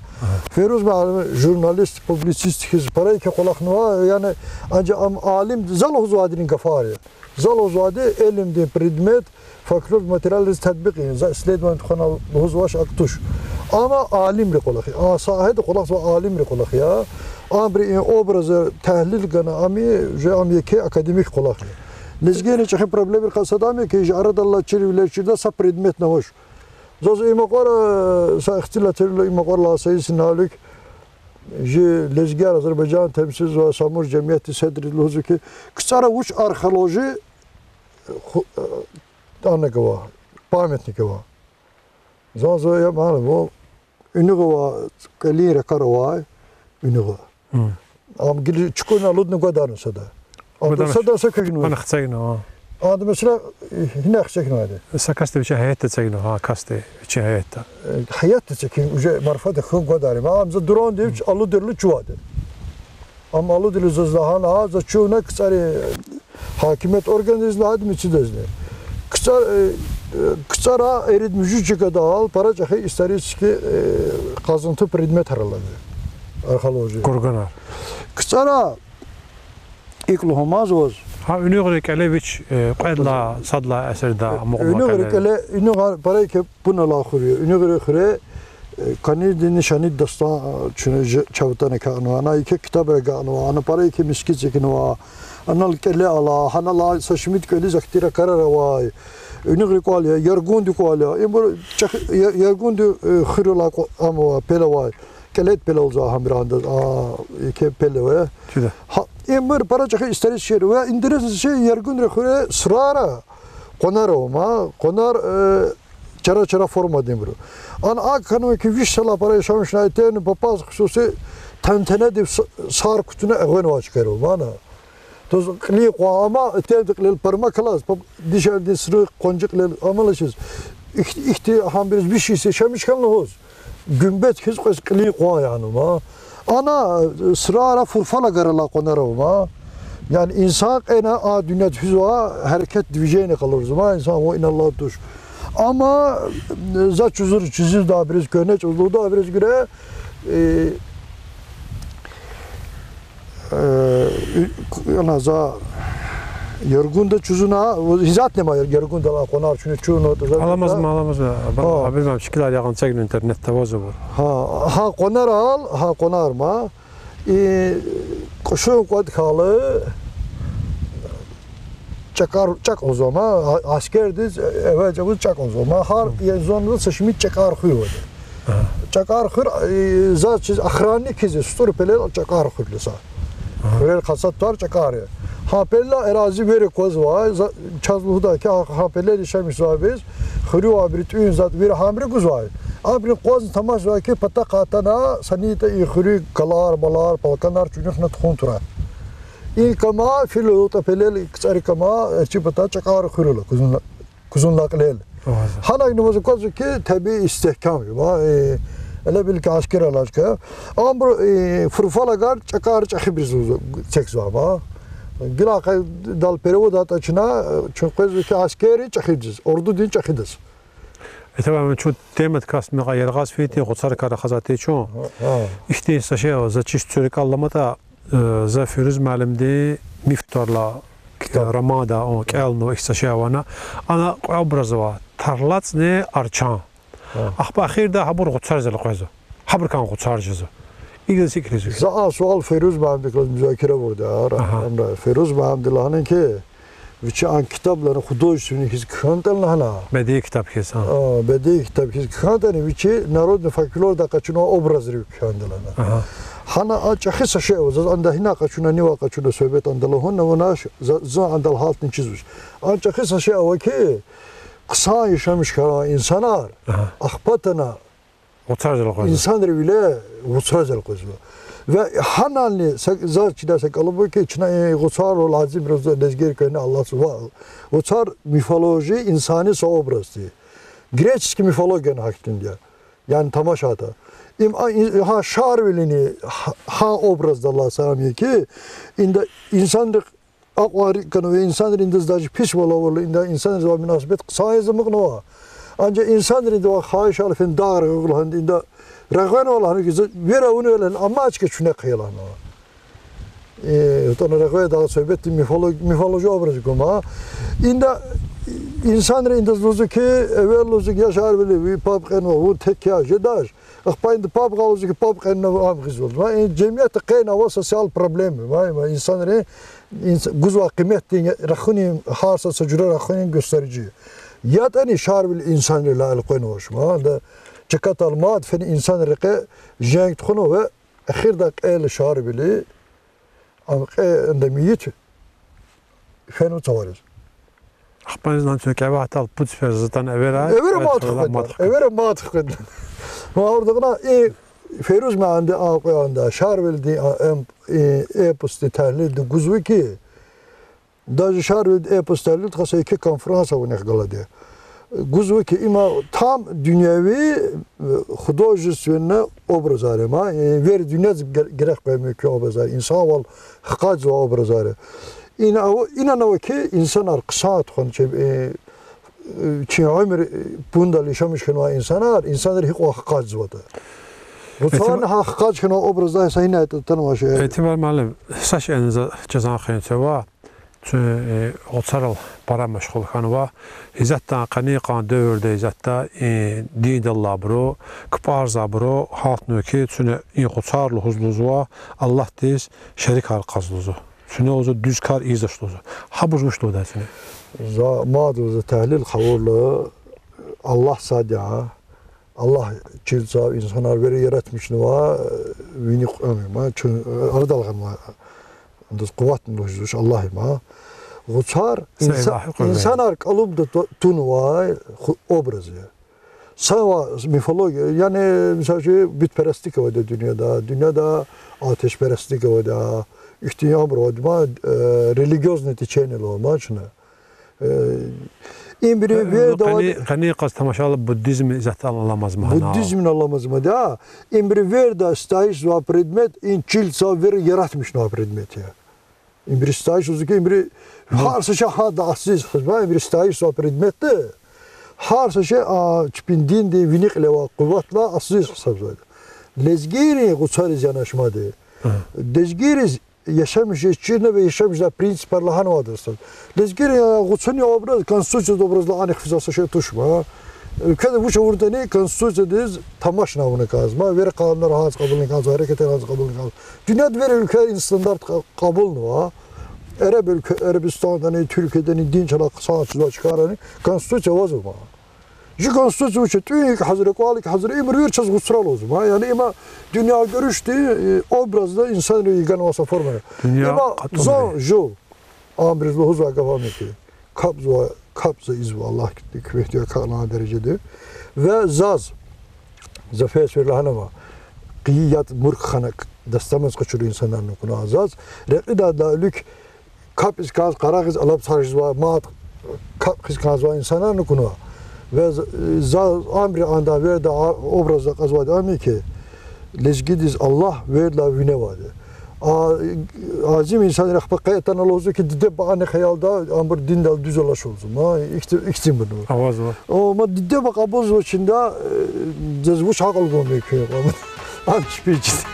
Фируз муаллим журналист, публицист хьиз пара еке кӀвалахнава, яни анжах ам алим, за лугьузвайдин гафар я. За лугьузвайди илимдин предмет, фольклордин материалриз татбикь ийин, за исследование тухвана лугьузвач, акӀ туш. Амма алимрин кӀвалах я, а сагьеда кӀвалахзавай алимрин кӀвалах я. Абуру и образар тагьлил гана, ам уже ам еке академик кӀвалах я. Лезгийрин чӀехи проблемрикай сад ам я хьи, жи арадал алай чирвилер чирда са предметни авач. Заз и мукьвара, са ихтилатвилер и мукьвара лагьай са йис инал вилик, жи лезгияр Азербайжан темсилзавай Самур жемиятдин седри лугьузва хьи, КцӀара вуч археологи ху-, э, ана гвай, памятник ава. Заз я малум, вуна гвай кӀвалин рекьер авай, вуна гвай. Ам гила чукӀурна алудна гвадарна сада. Ам гвадарна сада са квехъ эцигнава. Ада, месела, гьина эцигнавайди? Са касди вичин гьаятда эцигнава, гьа касди вичин гьаятда. Э, гьаятда эцигин, уже марфада хьун гвадарна. Ам за дурандив алудайла чувайди. Ам алудайла заз лагьана, а, за чувна КцӀарин гьакимият органриз лагьана, мичидазни. КцӀар-, э, э, КцӀара ирид-муьжуьд чкадал пара чӀехи исторический, э, къазанты предметар алад. Археология. Курганар. КцӀара икӀ лугьумазва заз. Гьа уьнуьгърин кӀеле вич, э, кьвед лагьай, сад лагьай асирда амукьнавай кӀеле. Уьнуьгърин кӀеле, уьнуьгъар пара еке пуна лагьай хуьр я. Уьнуьгърин хуьре, э, Канидин Шанид дастан, э, чна ж-, чавтана кӀанзава. Ана еке ктабра кӀанзава, ана пара еке мискӀин эцигнава. Анал кӀеле ала, гьанал са шумуд кӀвализ ахьтин ракӀарар авай. Уьнуьгърин кӀвал я, Яргундин кӀвал я. Ибур чӀехи, Я-, Яргундин, э, хуьрелай кӀва-, ам авай, пел авай. КӀелед пел лугьузва гьабуруз, а, еке пел ава. Гьа, ибур пара чӀехи исторический шей ва интересный шей, Яргундин хуьре сурара къванар ава ма, къванар, э, чара-чара формадин ибур. Ана акӀ хьанва хьи, виш йисалай пара яшамишнай, тени папаз хсуси тантанадив с-, сар кутуна эгъуьнвай чкайрал ма ана. Туз кьилин къван ама, тевди кьилел пармак алаз, пап-, дишегьлидин суьруь къванцин кьилел амалачиз. Ихь-, ихьтин гьабуруз виш йис яшамиш хьана лугьуз, гуьмбет хьиз къвез кьилин къван яна ма. Ана, э, сурара фурфалагар алай къванар ава ма. Яни инсан кьена а дуьньяда физва, гьерекат, движение къалурзава ма, инсан вун иналлай туш. Амма, э, за чузур-, чузурдайбуруз, куьгьне чӀавуз лугьудайбуруз гуьре, э, Э, и, к-, ана за Яргунда чузуна, гьизатнама Яргундал а къванар чуьне чуна, за, аламаз за-, ма, аламаз ма, ба-, гьа. Абуру ма шикилар ягъан эцигна интернетда авазва. Гьа, гьа къванарал, гьа къванар ма. И кьушун кӀватӀ хьайила, чакар, чакӀ лугьузва ма, а-, аскердиз, э, эвел чӀавуз чакӀ лугьузва ма. Гьар, э, зонда са шумуд чакӀар хуьр авайди. Ага. ЧакӀар хуьр, э, заз чиз охранник хьиз, сутӀур пелел чакӀар хуьр я са. Ага. Хуьрер хасат тар чакӀар я. Гьа пелел арази вири аквазвай, за-, чаз лугьудай хьи, гьа, гьа пелел яшамиш жезвайбуруз, хуьруьвайбуру тӀуьн затӀ вири гьабуру гузвай. Абуру акъвазна тамашзавай хьи, патахъай атана, санитӀа и хуьруьн галар-малар, палканар чуьнуьхна тухун турай. И кама, фил алукӀа пелел, и КцӀарин кама, эрчӀи пата чакӀар хуьр ала, кузун-, кузунлай кьилел. Гьанагни ваз аквазва хьи, табии истегькам я, ва, э, эле белки аскер алаз кьван. Абуру, э, фурфалагар чакӀар чӀехибуруз лугьузва, цекзава ма. Гила къайдадал перевод авуртӀа чна, э, чун къвезва хьи аскердин чӀехидиз, ордудин чӀехидиз. Этаб ам чун темадикай мекьи яргъаз фейитӀа, гъуцарикай рахазвайтӀа чун. Гьа. Ихьтин са шей ава, за чиз цуьрикӀ аламатӀа, э, за Фируз муаллимдин миф тӀвар алай к-, китаб. Романда, о, кӀелнава, ихьтин са шей авани. Ана кьве образ ава: тарлацӀни арчан. Ахпа эхирда гьабур гъуцариз элкъвезва. Гьабурукай гъуцар жезва. Идаз икӀ лугьузва. За а суал Фейруз муаллимдикай музакира авурди, ара. Фейруз муаллимди лагьана ки, вичи а китабларни художественный хьиз кхьенватӀани лагьана. Бедии китаб хьиз, а. Бедии китаб хьиз кхьенватӀани, вичи народный фольклордай къачунвай образрив кхьенвайди я лагьана. Гьана а чӀехи са шей ава, заз анда гьина къачуна, нивай къачуна, суьгьбет анда лугьунна вуна, за, зун андал гьалтни чизвач. А чӀехи са шей ава ки, хъсан яшамиш хьанвай инсанар ахпа атана гъуцариз элкъвезва. Инсанрин виле гъуцариз элкъвезва. Ва гьанални са, заз чидай са кӀалуб ава ки, чна и гъуцарал лазим яз лезгийрикай алатзава. Гъуцар мифологи, инсанрин са образ тир. Греческий мифологияни гьахьтинди я. Яни тамашайтӀа. Им а, и, гьа Шарвилини гьа, гьа образдал алай са ам я ки, инда инсанрихъ акьван рикӀ хьанва, инсанри индаз даже писвал авурла, инда инсанриз авай мунасибат хъсан яз амукьнава. Анжах инсанри индавай хайишар фена дагъ регъуьгъ лагьана, инда регъуьнва лагьана ки, вири авунвай лагьана, амма чка чуьне хъия лагьана. Э, атӀана регъуьдалди суьгьбетди мифолог-, мифологи образ гума. Инда инсанри индаз лугьузва ки, эвел лугьузва ки, я Шарвили, ви паб кьенва, вун тек я, жедач. Ахпа инда паб гъалузи ки, паб кьенва, ам гъизвал. Ва и жемиятда къейнавай социал проблема. Ва, ва инсанри, инс-, гузвай къимет, рахунин, гьар са са жуьре рахунин гуьстерижи. ЯтӀани Шарвили инсанрилай элкъвенвач, ма, да, чакатал мад фена инсанрин рекье женг тухунва ва эхирда кьел Шарвили, ам кье-, анда мейит фенва цавариз. Ахпа инзан чун кӀевахтал пуд сефер затӀан эвера, эвера мад хкведа, мад хкведа. Эвера мад хкведа. Ма гьардагъна и Фейруз муаллимди а кьве анда, Шарвилидин а, эм, и эпосдин тагьлилда гузва ки, даже Шарвилидин эпосдин тагьлилдихъ са еке конференция авунихъ галаз я. Гузва ки, има там дуьньяви, э, художественный образар я, ма, э, вири дуьньядиз гер-, герек къведай мумкин образар, инсанвал хкажзавай образар я. Ина ава, инанва ки, инсанар хъсан тухун чи, э, э, чи уьмуьр, э, пундал яшамиш хьанвай инсанар, инсанар гьикьван хкажзаватӀа. Бу цаван гьа хкаж хьанвай образдай са гьинай атанвай шей. Этибар муаллим, са шейни за чазан хенцева, чун, э, гъуцарал пара машгъул хьанва. Гьизатда къанни къан девирда гьизатда, э, диндал алайбуру, кпӀарзавайбуру гьалтнава ки, чуьне и гъуцар лугьуз лугьузва, Аллагьдиз шерикар кьаз лугьузва. Чуьне лугьузва дуьз кар ийизвач лугьузва. Гьабуруз вуч лугьудай чуьне? За мад лугьузва, тагьлил хъувурла, Аллагь сад я, Аллагь чил цав, инсанар вири яратмишнава, вини кьван я, ма, чун, э, арадал гъанва, адаз къуватни лугьузвач, Аллагь я, ма. Гъуцар инса-, илягьи къуват, инсанар кӀалубда ту-, тунвай ху-, образ я. Сава мифология, яни, мисал яз, бутперестлик авайди я дуьньяда, дуьньяда атешперестлик авайди я, ихьтин абур авайди я, ма, э, религиозный течение лугьузва, ма, чна. Э, ибуру, э, вирда къанни, къанни къаз тамашайла буддизм исятда аламаз ма гьана. Буддизмни аламаз ма, да. Ибуру вирда сятишзавай предмет, и чил цав вири яратмишнавай предмет я. Ибуру сятишзава ки, ибуру гьар са шей гьада асиз хьизва, ибуру сятишзавай предметди. Гьар са шей, а, чпин диндин вини кьиле авай къуватдилай асиз гьисабзавайди. Лезгийри гъуцариз янашмади. Лезгийриз яшамиш жез чирна ва яшамиш жедай принципар лагьанвайди астад. Лезгийри, а, гъуцунин образ, конституциядин образдилай анихъ физвай са шей туш ма. Уьлкведа вуч авуртӀани конституциядиз тамашна авуна кӀанзава, вири къанунар гьанз кьабулна кӀанзава, гьерекатар гьанз къабулна кӀанзава. Дуьньяда вири уьлквейри и стандарт кьа-, кьабулнава. Эреб уьлкве, Эребистандани, Туьркиядани дин чалай хъсан чизвай чкайрани конституция авазва ма. Жи конституция вуч я, тӀуьн икӀ гьазур я, кӀвал икӀ гьазур я, ибур вири чаз гъуцрал лугьузва ма. Яни има дуьньядин гуьруьшдин, э, образда инсанри ганвай са форма я. Има зун жув, абуруз лугьузвай гаф ам я ки, капӀзава, капӀзава ийизва Аллагь, куьмекдив акалан дережада. Ва заз, за фейсбук лагьанва, къайи яд мурк хана дастамаз къачур инсанарни акуна заз, рекьидайдалай вилик капӀиз кӀанз, къарагъиз алаб царжзавай, мад капӀ хьиз кӀанзавай инсанарни акуна. Ва з-, за абуру анда вирда а-, образда акьазвайди ам я ки, лезгидиз Аллагь вирдалай вине авайди. А, азим инсанри ахпа къе атана лугьузва ки, диде-бубани аялда абур диндал дуьз алачиз лугьузва. Ма, ихьти-, ихьтинбур. Авазва. О, ма диде-буба кьабулзавачинда, э, заз вуч акьул гун мумкин я? Ам чпи чиз.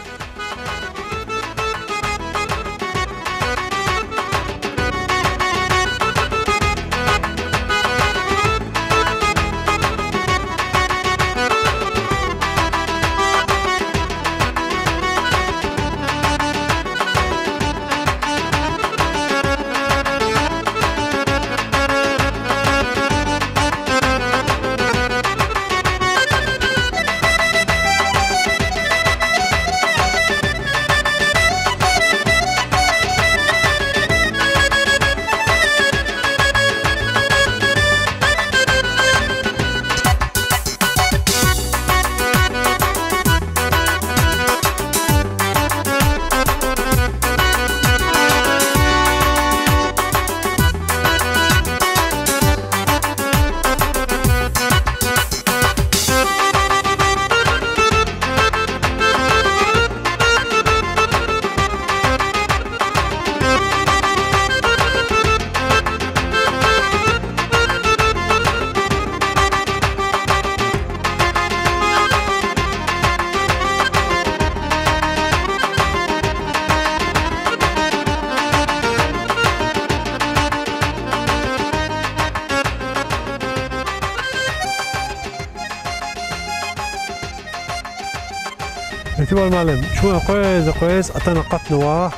Итимар муаллим, чун къвез-къвез атана акъатнава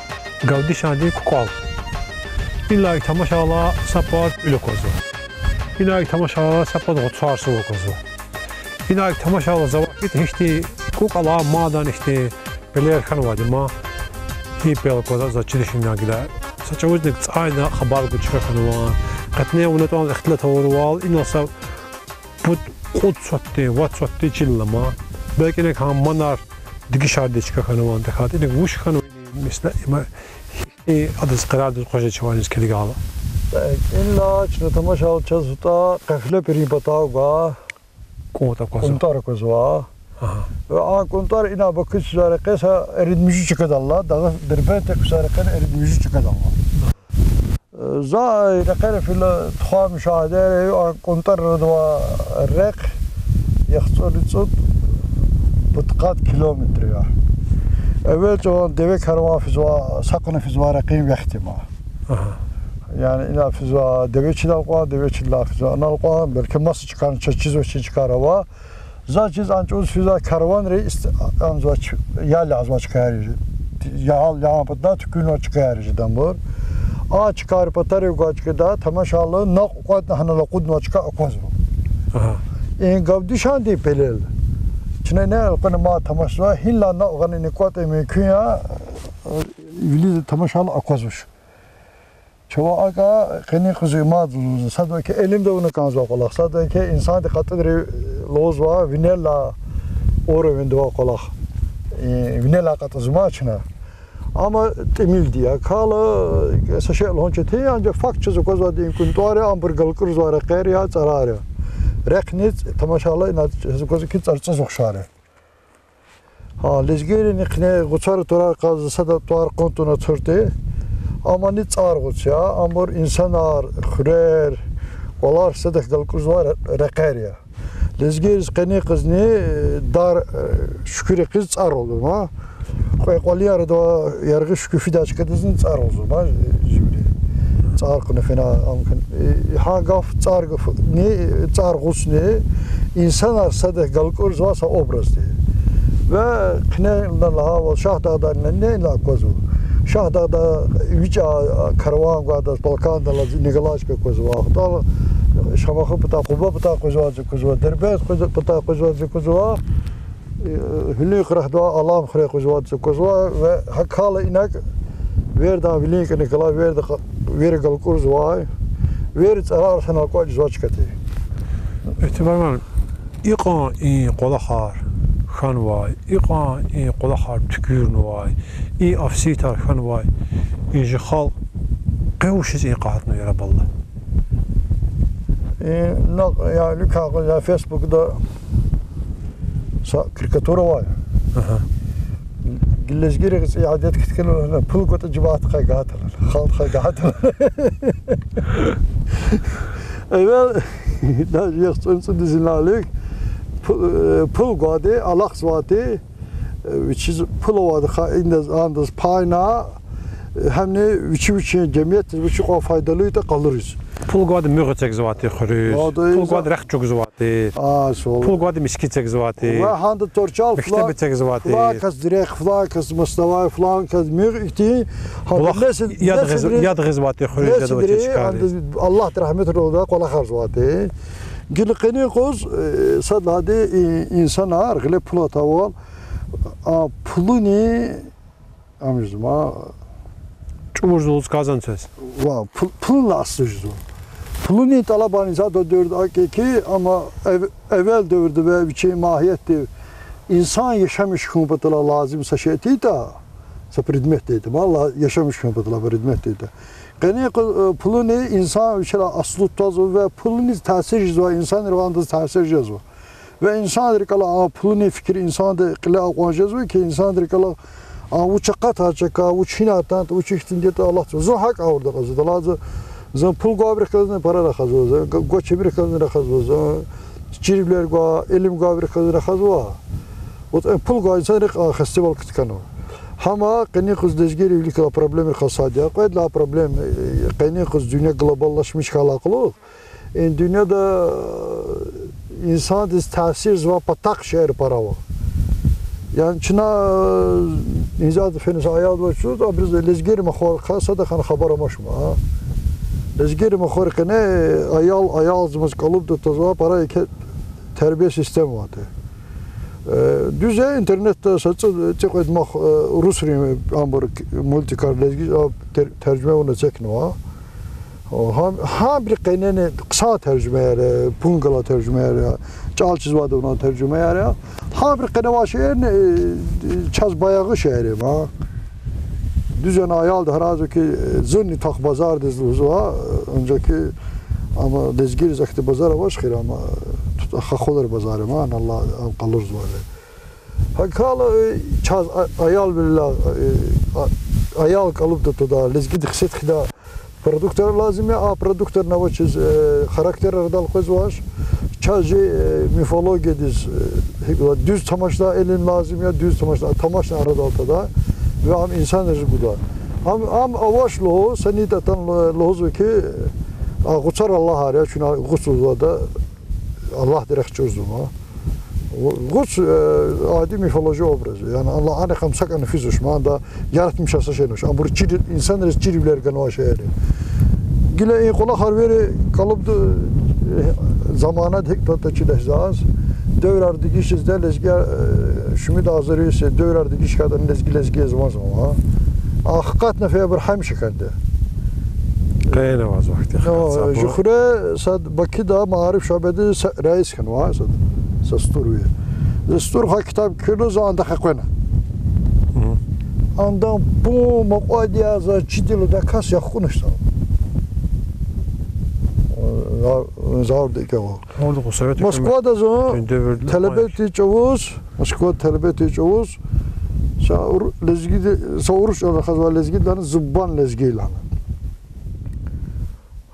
Гавдишандин кукӀвал. Инлай тамашайла са пад уьл аквазва. Инай тамашайла са пад гъуцар сув аквазва. Инай тамашайла завай хьиз гьихьтин кукӀвалар мадни ихьтин пелер хьанвайди ма, гьи пел аквазва, заз чидач инай гила. Са чӀавузни цӀай хабар гуз чка хьанва. Къенин вуна тӀвар ихтилат авурвал, инал са пуд-кьуд сотни, вад сотни чил алама. Белки инаг гьа манар дегишарди чка хьанвани тахьайтӀа, инаг вуч хьанва, месела, има, и адаз къарардиз хъважи чавайниз килигайла. Инлай чна тамашайла чаз вутӀа къефлепирин патав гвай КӀунтӀ аквазва. КӀунтӀар аквазва. Ва а кӀунтӀар ина Бакудиз физвай рекье са эрид-муьжуьд чкадал ала, Дагъу-, Дербентдиз физвай рекье эрид-муьжуьд чкадал ала. За рекьера фила тухвай мушагьидайра, а кӀунтӀар арадавай рехъ яхцӀурни цӀуд пудкъад километр я. Эвел чӀаван деве карван физвай, са къуна физвай рекьин вехт я ма. Яни ина физвай деве чилел кьван, деве чилелай физвай анал кьван, белки маса чкайрин чаз чизвачир чкаяр ава. Заз чиз а чӀавуз физвай карванри ис-, анзавач, ял ягъазвай чкаяр я. Ял ягъан патал туькӀуьрнавай чкаяр я жедайбур. А чкайрин патарив гвай чкада тамашайла накьв кӀватӀна гьанал акъуднавай чка аквазва. И Гавдишандин пелел. Чна ина элкъвена мад тамашзава, гьинлай накьв гъана ина кӀватӀ мумкин я, вилиз тамашайла аквазвач. Чавай акӀ къенин къуз мад зун, садвай хьи, илимда авуна кӀанзавай кӀвалах, садвай хьи, инсандин кьатӀунри лугьузвай винелай уровеньда авай кӀвалах. Винелай кьатӀузва ма чна. Амма тӀимилди я. Кала са шей лугьун четин я, анжах факт чаз аквазвайди и кӀунтӀар я, абур галкӀурзавай рекьер я, цӀарар я. Рехъни тамашайла ина чаз аквазва хьи, цӀарцӀаз ухшар я. Гьа, лезгийрини къене гъуцар-тӀварар кьаз сада тӀвар-къуьн туна цурти. Амани цӀар гъуц я, абур инсанар, хуьрер, кӀвалар садахъ галкӀурзавай ре-, рекьер я. Лезгийриз къенин къузни дар, э, шуькуьр хъийиз цӀар лугьузва ма. Кьве кӀвалин арадавай яргъи шуькуь фидай чкадизни цӀар лугьузва ма, жибри. ЦӀар кьуна фена ам кьуна. Гьа гаф цӀар гафни, цӀар гъуцни инсанар садахъ галкӀурзавай са образди. Ва къене лагьайвал, Шагьдагъдани неинла аквазва. Шагьдагъда вичӀи карван гвайдаз, Балкандал алаз, Николаевское аквазва. Ахпа Шамахун патай, Къуба патай къвезвайди аквазва, Дербент къвез-, патай къвезвайди аквазва. Э, гьуьлуьн кьурагьдавай Алам хуьре къвезвайди аквазва, ва гьакӀ хьайила инаг Вердан вилин кӀаник галай, Верда ка-, Вера галкӀурзавай, Вера цӀарар санал кӀватӀ жезвай чка тир. Итимар муаллим, икьван и кӀвалахар хьанвай, икьван и кӀвалахар туькӀуьрнавай, и афсиятар хьанвай, и жи халкь къе вучиз и къагьатна яраб ала? И накь я, луькай къвезвай Фейсбукда са карикатура авай. Гила лезгийрихъ и адет кткена, пул гватӀа жемятдихъай гагьатла, халкьдихъай гагьатла. Эвел, даже яхцӀурни цӀуд йисалай вилик, пу-, э, пул гвайди алахъзавайди, э, вичиз пул авайди хьайи индаз, андаз пайна, э, гьамни вичи-вичин жемятдиз вичи кьван файдалу ятӀа къалуриз. Пул гвайди муьгъ эцигзавайди хуьруьз, пул гвайди рехъ чӀугвазвайди, пул гвайди мискӀин эцигзавайди, ва гьанда турчал мектеб эцигзавайди, флан касдин рехъ, флан касдин маса авай, флан касдин муьгъ ихьтин, гьада булах несил, яд гъиз-, несилри, яд гъизвайди хуьруьз, яд авачир несилри чкайриз. Анда Аллагьди рагьметралда кӀвалахарзавайди. Гила къенин юкъуз, э, сад лагьайди, и-, инсанар гъиле пул атайвал, а пулуни, ам жезва ма, чӀумур жезва лугьуз кӀанзава чаз. Ва пул-, пулунилай аслу жезва. Пулунин тӀалабар инсандин девирда акӀ я хьи, амма эв-, эвел девирда ва вичин магьиятда инсан яшамиш хьун патал лазим са шей тиртӀа, са предмет тиртӀа, ма, яшамиш хьун патал предмет тиртӀа. Къенин юкъуз, э, пулуни инсан вичелай аслу твазва ва пулуниз таъсир жезвай инсанривай андаз таъсир жезва. Ва инсанрикай алай а пулунин фикир инсанди кьиле акьван жезва хьи, инсанрикай алай а вуч акъатай чка, вуч гьинай атанатӀа, вуч ихьтинди ятӀа алахъзава. Зун гьакӀ гъавурда акьазва, далай за, зун пул гвайбурухъ галазни пара рахазва, за г-, гвачирбурухъ галазни рахазва, за чирвилер гвай, илим гвайбурухъ галазни рахазва. Вот, э, пул гвай инсанрихъ а хестивал ктканва. Гьам къенин юкъуз лезгийрин вилик алай проблемрихъ сад я. Кьвед лагьай проблем, э, къенин юкъуз дуьнья глобаллашмиш хьайидалай кьулухъ, и дуьньяда, э, инсандиз таъсир жезвай патахъ шейэр пара ава. Яни чна, э, инзад фена са аялдиз чуз, абуруз лезгийрин махвар хъсан садахъ хабар амачма, а. Лезгийрин махвар къене аял, аялдизмаз кӀалубда твазва пара еке тербия система аватӀа. Э, дуьз я, интернетда са цӀи-, цӀикьвед мах, э, урусрин абур мультикар лезги, а, тер-, тержуьме авуна эцигнава. О, гьам-, гьабурун къене хъсан тержуьмеяр я, Пунгала тержуьмеяр я, чӀал чизвайдавай тержуьмеяр я. Гьабурун къене авай шейэрни, э, чаз баягъи шейэр я ма. Дуьз я, аялди гьарайзава хьи, э, зунни твах базардиз лугьузва, анжах, ама лезгийриз ахьтин базар авач хьи, ама, э, хахулрин базар я ма, ана Аллагь, ам къалурзавайди. ГьакӀ хьайила, э, чаз а-, аялвилелай, э, а-, аял кӀалубда твадай, лезгидин хесет хъийидай продуктар лазим я, а продуктарни авачиз, э, характер арадал къвезвач. Чаз жи, э, мифологиядиз, э, гьикӀ лагьай, дуьз тамашдай илим лазим я, дуьз тамашдай, тамашна арадал твадай ва ам инсанриз гудай. Ам, ам авач лугьуз, са ни ятӀани лу-, лугьузва хьи, а гъуцар Аллагьар я, чуьна гъуц лугьузвайда, Аллагьди рехъ чӀурзава. Гъуц, э, ади мифологи образ я. Яни Аллагь, анихъ ам сакӀани физвач ма, ада яратмишай са шейни авач. Абур чир, инсанриз чирвилер ганвай шейэр я. Гила и кӀвалахар вири кӀалубда, э, заманада гьикӀ тватӀа чидач заз. Девирар дегиш жезва, лезгияр, э, шумуд агъзур йис я, девирар дегиш хьайитӀани лезги лезги жезвач ма. Ахкъатна фейибур гьамиша хьанди. Къе аваз вахт я. О, хкатзава. Жуьхре сад Бакида маариф шуьбедин са-, раис хьанвай сад, са СтӀур ви. Зи СтӀур хва китаб кхьена, зун андахъ къекъвена. Мгм. Андан пун мукьвади я, за чиди лугьудай кас яхкьунач за. За-, завурда икӀ ава. Москвада зун, дуьндевирда, талебе тир чӀавуз, Москвада талебе тир чӀавуз, са ур-, лезгиди, са урус чӀал рахазвай лезгидилайни зубан лезги лагьана.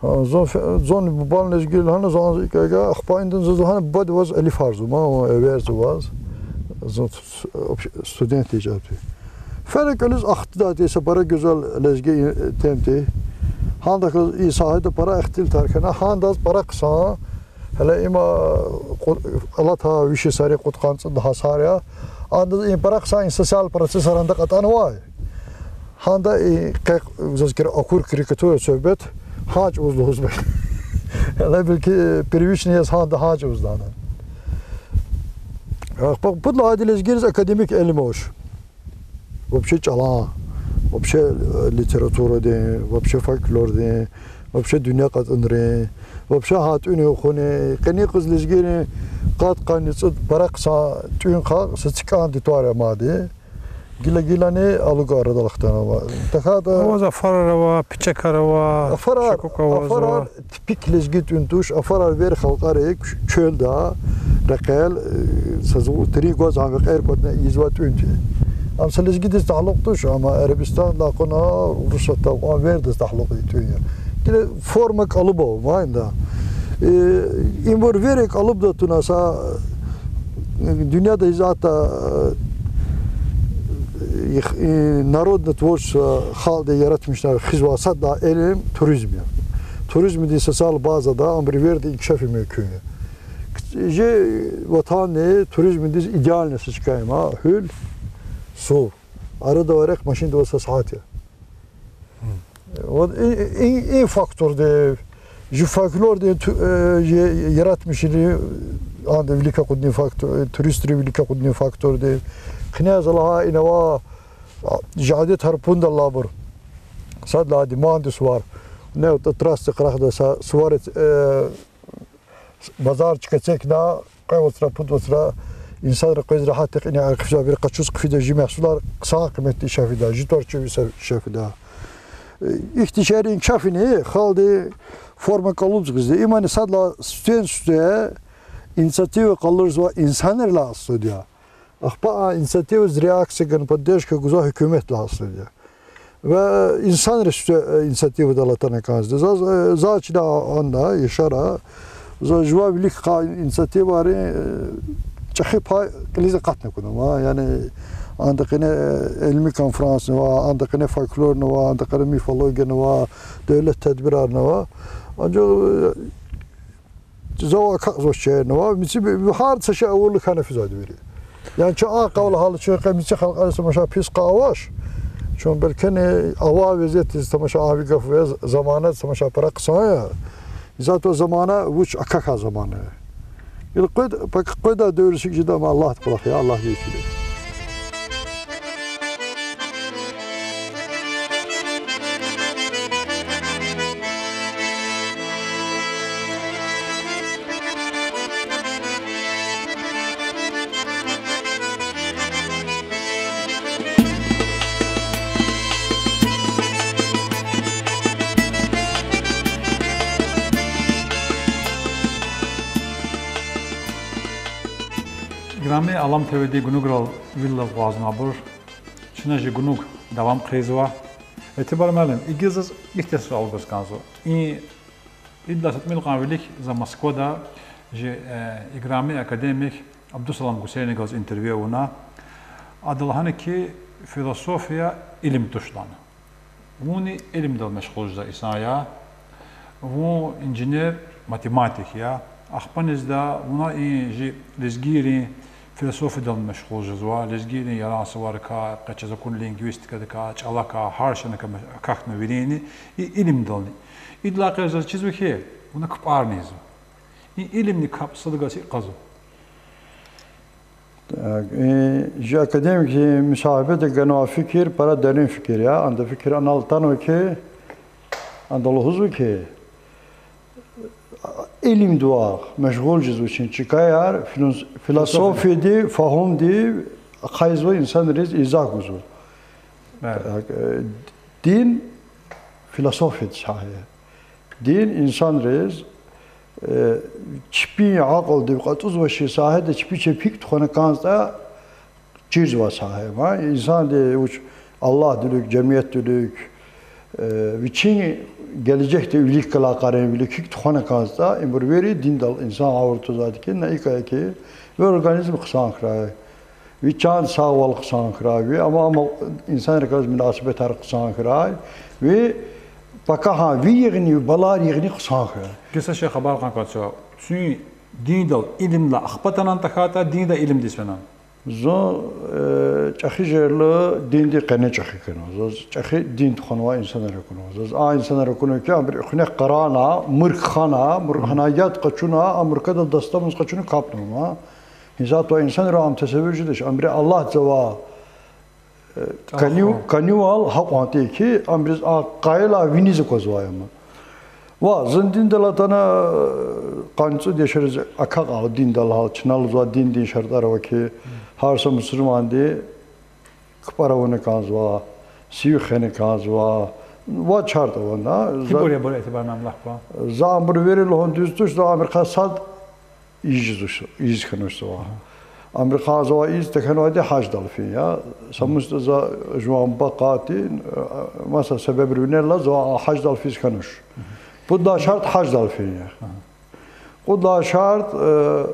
Гьа, зун фе-, зунни бубан лезги лагьана, зун икӀ икӀ, ахпа индан заз лагьана, бубади ваз элифарзава ма, эверзава ваз. Зун с-, с-, вообще студент я чӀавди. Фена кӀвализ ахтидай са пара гуьзел лезги и-, тем тир. Гьандахъ и сагьада пара ихтилатар хьана, гьандаз пара хъсан, гьеле има кьу-, алатай виш йисарин, кьудкъанни цӀуд лагьай йисар я. Андаз и пара хъсан и социальный процессар анда кьатӀанвай. Гьанда и къе-, заз кир акур карикатура суьгьбет гьа чӀавуз лугьузва. Гьеле белки первичный яз гьанда гьа чӀавуз лагьана. Ахпа пуд лагьайди лезгийриз академик илим авач. Вообще чӀалан, вообще, э, литературадин, вообще фольклордин, вообще дуьнья кьатӀунрин, вообще гьа тӀуьнин хуьнин, къенин къуз лезгийрин къад-къанни цӀуд пара хъсан тӀуьн хъсан са цикӀанди тӀвар я мад. Гила-гилани алугай арадал хтанва. ТахьайтӀа... Аваз афарар ава, пичекар ава, афарар, шукук аваз ава. Афарар типик лезги тӀуьн туш, афарар вири халкьари чуьлда, рекьел, э, са зу-, тирин гваз гьам векьер кӀватӀна ийизвай тӀуьн тир. Ам са лезгидиз талукь туш, амма Арабистандилай кьуна, Урусатдал кьуна, виридаз талукь тӀуьн я. Гила форма кӀалуб ава, майнда. Э, ибур вири кӀалубда туна са, э, дуьньяда изата, э, их-, э, народное творчество, халкьди яратмишна хизвай сад лагьай илим туризм я. Туризмдин социал базада абурун вирида инкишаф ийиз мумкин я. Жи ватанни туризмдиз идеальный са чка я ма, гьуьл, сув. Арадавай рехъ машиндавай са сят я. Вот и, и, и факторди, жи фольклордин ту-, э, жи яратмишунрин, анда вилик акъудунин фактор, э, туристрин вилик акъудунин факторди. Кьеназ лагьай инава, а, жи адетар пундал алайбур. Сад лагьайди манди сувар. Нева трассадин къарагъда са сувар, э, базар чка эцигна, кьве вацра, пуд вацра инсанри къвез регьятдихъ иниз хъфизвайбур къачуз хъфида, жи мягьсулар хъсан къиметди иша фида, жи тӀвар чӀуьв иша фида. Ихьтин шейэр инкишаф ийин халкьдин форма кӀалубзава гьизди. Имани сад лагьай сифтени-сифте инициатива къалурзавай инсанрилай сад я. Ахпа а инициативадиз реакция гана, поддержка гузвай гьукуматдилай сад я. Ва инсанри сифте, э, инициативадал атана кӀанзава. Заз, э, заз чна ана, ишара, за жуван вилик кьай инициативайрин, э, чӀехи пай кьилиз акъатна кӀанда ма. Яни, анда къене, э, илми конференцияни ава, анда къене фольклорни ава, анда къене мифологияни ава, девлет тедбирарни ава. Анжах, э, за вакай акъатзавай шейэрни ава, мици би-, гьар са шей авурлу хьана физвайди вири. Яни чун а къавла гьала, чун къе мици халкьариз тамаша пис къаваш. Чун белкени авай везетдиз тамаша, а ви гаф вез, заманадиз тамаша пара хъсан я. Затӏ замана вуч акахьай замана я. Ил къвед, пак къведай девир сик жеда, амма Аллагьди кӏвалах я, Аллагьди вичиди. Играми Алам ТВ-дин гунуграл вил алаз акъвазнавайбур, чна чи гунуг давам хъийизва. Этибар муаллим, икӏ заз ихьтин суал гуз кӏанзава. И, идалай са тӏимил кьван вилик за Москвада чи, э, играми академик Абдусалам Гусейнован галаз интервью авуна. Ада лагьана хьи, философия илим туш лагьана. Вунни илимдал машгъул жезвай инсан я. Вун инженер-математик я. Ахпа низда вуна и чи лезгийрин философиядал машгъул жезва, лезгийрин Яран суварикай, къе чаз акуна лингвистикадикай, чӏалакай, гьар шейиникай акахьна виринни, и илимдални. Идалай гъейри заз чизва хьи, вуна кпӏарни ийизва. И илимни капӏ садлагай икӏ кьазва. Так, и, чи академикди мусагьабада ганвай фикир пара дерин фикир я. Анда фикир анал атанва хьи, анда лугьузва хьи, илимдивай машгъул жезвай вичин чкаяр филос-, философияди, фагьумди ахъайзава, инсанриз изагь гузва. Так, э, дин философиядиз сагьи я. Дин инсанриз, э, чпин акьулдив кьатӏузвачир сагьида чпи чеб гьикӏ тухвана кӏанзатӏа чирзавай сагьи я. Ма инсанди вуч, Аллагьдин вилик, жемиятдин вилик, э, вичин гележегда вилик галай къарин вилик гьикӏ тухвана кӏанзатӏа, ибур вири диндал инсан гъавурда тузвайди хьи, на икӏ я хьи, ви организм хъсан хьурай, ви чандин сагъвал хъсан хьурай, ви амай-амай инсанрихъ галаз мунасибетар хъсан хьурай, ви пакагьан, ви йигъни, ви балайрин йигъни хъсан хьурай. Гила са шей хабар кьан кӏанзава, куьн диндал илимдилай ахпа атанани тахьайтӏа, диндай илимдиз фенани? Зун, э, чӏехи жерли диндин къене чӏехи хьанва. Заз чӏехи дин тухванвай инсанар акунва. Заз а инсанар акунва хьи, абуру экуьнахъ къарагъна, мурк хана, мурк хьанвай яд къачуна, а муркадал дастамаз къачуна капӏнава. Гьисятда инсанри ам тасаввур жедач, абуру Аллагьдиз авай, э, кӏани-, кӏанивал гьакьван тир хьи, абуруз а къайила виниз аквазвай ама. Ва зун диндал атана, э, къанни цӏуд яшариз акакьайла диндал гьал, чна лугьузвай диндин шартӏар ава хьи, гьар са мусурманди кпӏар авуна кӏанзава, сив хвена кӏанзава, ва шартӏ ава, на. Кибур я абур, этибар муаллим, лагь кван? За абур вири лугьун дуьз туш, за абурухъай сад ийиз, ийиз хьанвайзава. Абурухъай завай ийиз тахьанвайди гьаждал фин я. Са мус за жуван бакъатин, э, маса себебрин винелай завай гьаждал физ хьанвач. Пуд лагьай шартӏ гьаждал фин я. Кьуд лагьай шартӏ, э,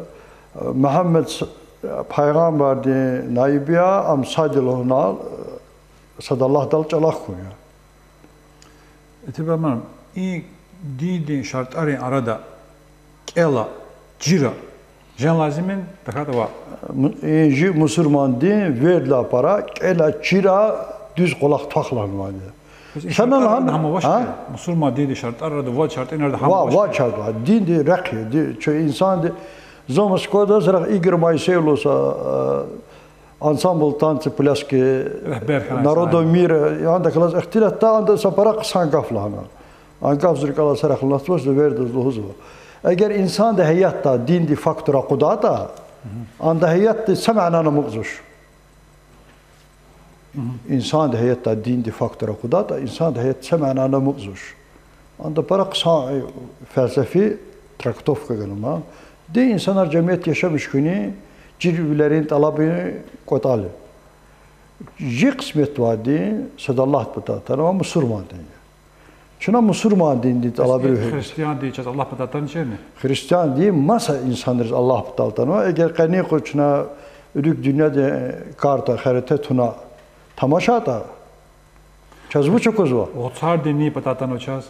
Мугьаммад с-, пайгъамбардин наиб я, ам сад я лугьунал, э, сад Аллагьдал чӏалахъ хьун я. Этибар муаллим, и диндин шартӏарин арада кӏела, чира жен лазим я, тахьайтӏа ваъ? Му-, и жи мусурмандин вердилай пара кӏела, чира, дуьз кӏвалах твах лагьанвайди я. Бес и шартӏар лагьана, гьам авач, а? Мусурман диндин шартӏар арада, вад шартӏрин арада гьам авач, вад шартӏ ва диндин рехъ я, ди-, чу инсанди, зун Москвада, зарах Игорь Моисеев лугьуз, а, ансамбль танца пляски, регьбер хьана, народов мира, анда галаз ихтилатда, анда са пара хъсан гаф лагьана. А гаф зи рикӏелай сарахъ лугьузвач, за вердаз лугьузва. Эгер инсандин гьаятда диндин фактор акъудатӏа, анда гьаятдин са мана амукьзавач. Инсандин гьаятда диндин фактор акъудатӏа, инсандин гьаятдин са мана амукьзавач. Анда пара хъсан, э, фелсефи трактовка ганама. Дин инсанар жемиятда яшамиш хьуни, чирвилерин тӏалабрин кӏватӏал я. Жи кьисметдивай дин сад Аллагьдин патай атанвай мусурман дин я. Чна мусурман диндин тӏалабрив гьи-, христиан дин чаз Аллагьдин патай атанвачни? Христиан дин маса инсанриз Аллагьдин патай атанва. Эгер къенин къуз чна руьгь дуьньядин карта, харита туна тамашайтӏа, чаз вуч аквазва? Гъуцар динни патай атанва чаз?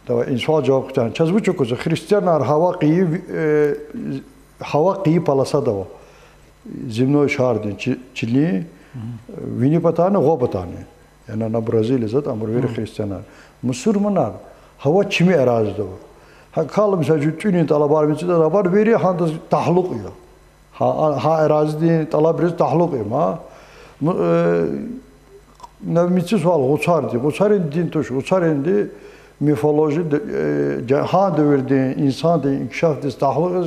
Давай, и суал жаваб хъийин. Чаз вуч аквазва? Христианар гьава къайи, э, гьава къайи полосада ава. Земной шардин чи-, чилин вини патани, гъва патани. Яни на Бразилия зат, абур вири христианар. Мусурманар, гьава чими аразида ава. Гьа калмсажу тӀуьнин тӀалабар, мици тӀалабар вири гьандаз талукь я. Гьа, гьа аразидин тӀалабриз талукь я ма. Му-, э, на мици суал гъуцарди. Гъуцарин дин туш, гъуцаринди мифология, э, жа-, гьа девирдин инсандин инкишафдиз талукь яз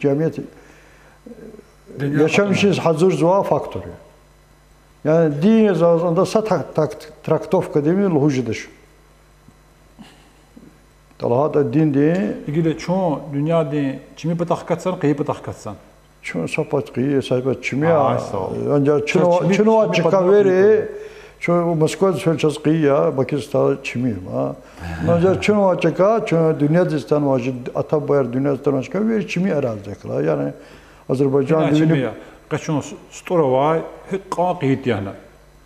жамият, э, яшамиш ийиз гьазурзавай фактор я. Яни дин яз анда са так-, так-, трактовкадин лугьуз жедач. ТӀа лагьайтӀа диндин. Гила чун дуьньядин чими патахъ катзан, къайи патахъ катзан? Чун са пад къайи, са пад чими я. Анжах чун, чун ва чка вири, чун Москвадиз фел чаз къайи я, Бакудиз та чими я ма. Анжах чун ва чка, чун дуьньядиз атанвай, ата-бубаяр дуьньядиз атанвай чка вири чими аразида кьила. Яни Азербайжан дивини. Къе чун с-, стӀур авай, гьикьван къайи я гьана.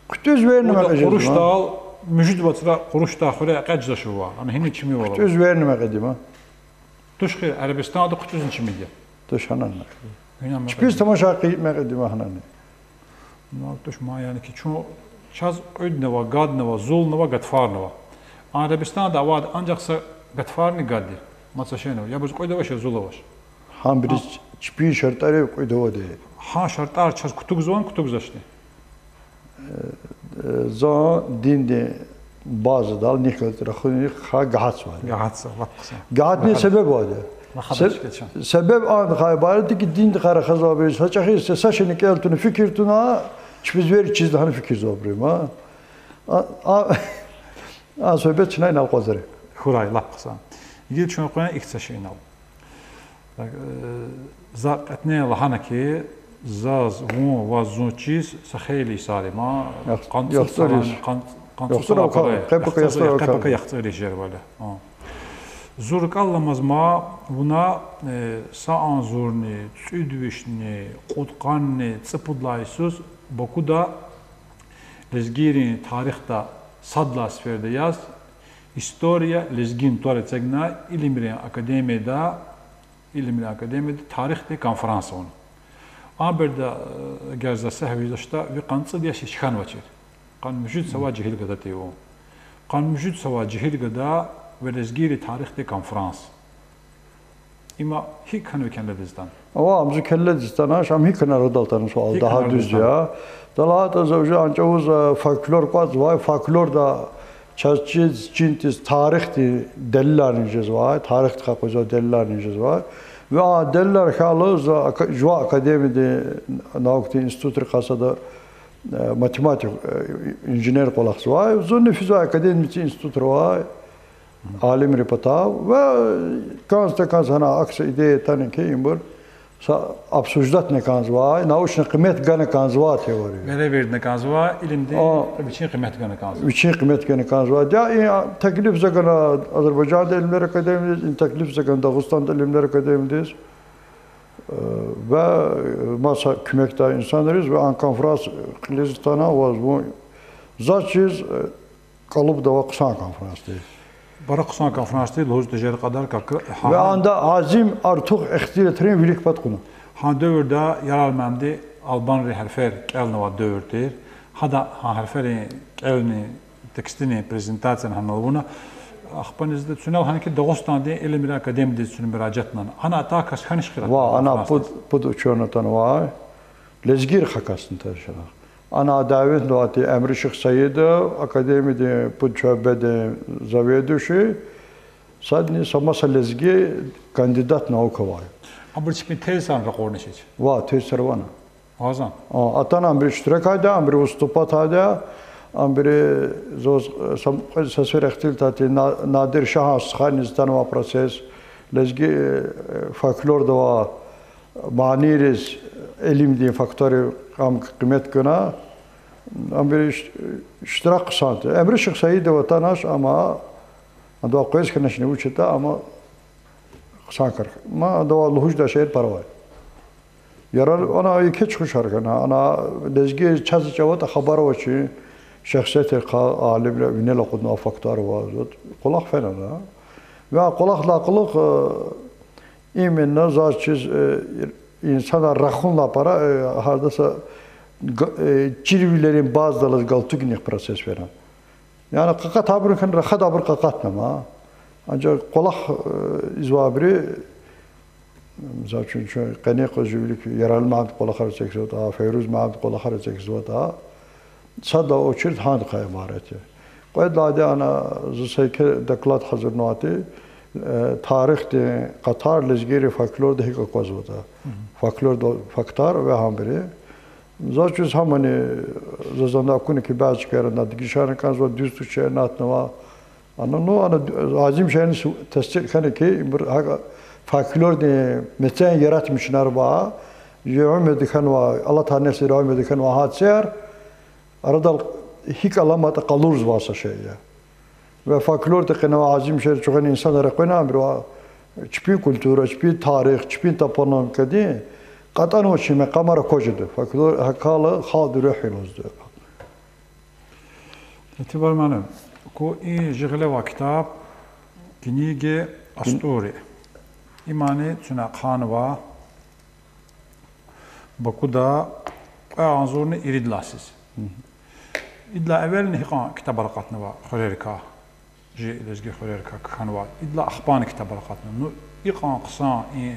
ХъуьтӀуьз верни мекьи жезва. Къурушдал, муьжуьд вацра Къурушдай хуьре экъечӀзавай. Ана гьина чими вал. ХъуьтӀуьз верни мекьи жезва. Туш хьи, Арабистанда хъуьтӀуьзни чими я. Туш гьанани. Чпиз тамаша хьайи мекьи жезва гьанани. Ну, туш ма, яни ки чун чаз кьуьднава, гаднава, зулнава, гатфарнава. Арабистанда авайди анжах са гатфарни гад я. Мад са шейни авач. Я абуруз кьуьд авач, я зул авач. Гьабуруз чпин шартӀарив кьуьд авайди. Гьа шартӀар чаз кутугзавани, кутугзавачни? Э, зун диндин базадал нихъ галаз рахуни хьи гагьатзавайди. Гагьатзава, лап хъсан. Гагьатни себеб авайди. Себеб андахъ ибарат я ки, диндихъай рахазвайбуруз са чӀехи са, са шейни кӀел тавуна, фикир тавуна, чпиз вири чиз лагьана фикирзавайбур я ма. А, а, а суьгьбет чна инал акъвазарин. Хьурай, лап хъсан. Гила чун къвен ихьтин са шейинал. Так, э, за кьетӀен лагьана ки, заз, вун, ваз, зун чиз са хейлин йисар я ма, яхцӀур йис. Къанцу-, къанцу-, яхцӀур йис, къанцу-, къанцу-, яхцӀур йис, яхцӀур йис жезвайди я. А. Зун рикӀел аламаз ма, вуна, э, са агъзурни, цӀуд вишни, кьудкъанни цӀипуд лагьай йисуз Бакуда лезгийрин тарихда сад лагьай сеферда яз, История лезгин тӀвар эцигна, илимрин академияда, илимрин академияда тарихдин конференция авуна. Абурда, э, эгер за сегьви яз ачтӀа, ви къанни цӀуд яш хьанвачир. Къанни муьжуьд йисавай жегьил гада тир вун. Къанни муьжуьд йисавай жегьил гада ва лезгийрин тарихдин конференция. Има гьикӀ хьана ви келледиз атана? Ава, ам зи келледиз атанач, ам гьикӀ хьана арадал атана суал, гьикӀ хьана арадал атана, дуьз я. ТӀа лагьайтӀа за уже а чӀавуз, э, фольклор кӀватӀзавай, фольклорда чаз чиз, чиниз тарихдин делиларни жезвай, тарихдихъ къвезвай делиларни жезвай. Ва а делилар хьайила за ака-, жува академиядин наукадин институтрикай сада, э, математик, э, инженер кӀвалахзавай. Зунни физвай академиядин институтрай алимрин патай. Ва кӀанз-такӀанз гьана акси идея атана ки, ибур са обсуждать авуна кӀанзавай, научно къимет гана кӀанзавай теория. Веревирдна кӀанзавай, илимдин вичин къимет гана кӀанзавай. Вичин къимет гана кӀанзавай. Я и, а, теклиф за гана Азербайжандин Илимлер академиядиз, и теклиф за гана Дагъустандин Илимлер академиядиз. Э, ва, э, маса куьмекдай инсанриз, ва а конференция кьилиз атана, ваз вун, заз чиз, э, кӀалубда ава хъсан конференция тир. Пара хъсан конференция тир, лугьуз тежер кьадар, как, гьа, ва гьа, анда азим артух ихтилатрин вилик пад кьуна. Гьа девирда Ярагъ муаллимди албанрин гьарфер кӀелнавай девир тир. Гьада гьа гьарферин кӀелни, текстини презентацияни гьанал авуна. Ахпанизда цуьнел гьана ки Дагъустандин Илимрин академиядиз цуьн муьражатна. Гьана атай кас хьаниз хьи ратна? Ва ана пуд, пуд учёный атанвай. Лезгийрихъ касни тежера. Ана дяветнавайди Эмриших Саидов, академиядин пуд шуьбедин заведующий, садни са маса лезги кандидат наук авай. Абуру чпин тезисар ракъурначни? Ва, тезисар авани. Вазан? А, атана абуру иштиракайди, абуру выступатьайди, абуру заз, э, са, са сефер ихтилатайди На-, Надир Шагьан стхайни атанвай процесс, лезги, э, фольклорда авай манийриз илимдин факторрив ам къимет гана, абуру иш-, иштирак хъсан тир. Эмриших Саидов атанач, амма адавай къвез хьаначни вуч ятӀа, амма хъсан кар хьана. Ма адавай лугьуз жедай шейэр пара авай. Ярар, ана еке чухушар хьана, ана лезги чаз чӀаватӀа хабар авачир шехсиятар, алимрин винел акъуднавай фактар ава заз. КӀвалах фена ана. Ва кӀвалахдин кьулухъ, э, именно заз чиз, э, Инсанар рахунлай пара, э, гьарда са г-, э, чирвилерин базадаллаз галтугунихъ процесс фена. Яни къакъатайбурун хьана рахадайбур къакъатна ма. Анжах кӀвалах, э, ийизвайбуру, мисал яз, чун, чун къенин къуз жи вилик Ярали муаллимдин кӀвалахар эцигзаватӀа, Фейруз муаллимдин кӀвалахар эцигзаватӀа, сад лагьай очередь гьандихъай ибарат я. Кьвед лагьайди, ана заз са еке доклад гьазурнавайди, э, тарихдин къатар лезгийрин фольклорда гьикӀ аквазватӀа. Фольклорда фактар ва гьабуруз. Заз чиз гьамани, заз ана акуна ки, бязи чкайра ана дегишарна кӀанзава, дуьз тушир, ана атанва. Ана, ну, ана ду-, азим шейни су-, тасдикь хьана ки, ибур гьакӀ фольклордин мецен яратмишунар ва, жи уьмуьрда хьанва, алатай несилра уьмуьрда хьанва гьа цияр, арадал гьикӀ аламатӀа къалурзавай са шей я. Ва фольклорда къеневай азим шейэр чуьгъвена инсанар экъвена, абуру чпин культура, чпин тарих, чпин топономикадин кьатӀанвачир макьамар акваз жеда. Фольклор гьакӀ халкьдин руьгьдин лугьузва. Этибар муаллим, ку и жи гъиле авай ктаб Книги о Стуре. Имани цуьна хъхьанва Бакуда кьве агъзурни ирид лагьай йисуз. Идалай эвелни гьикьван ктабар акъатнава хуьрерикай, жи лезги хуьрерикай кхьенвай, идалай ахпани ктабар акъатнава. Ну, икьван хъсан и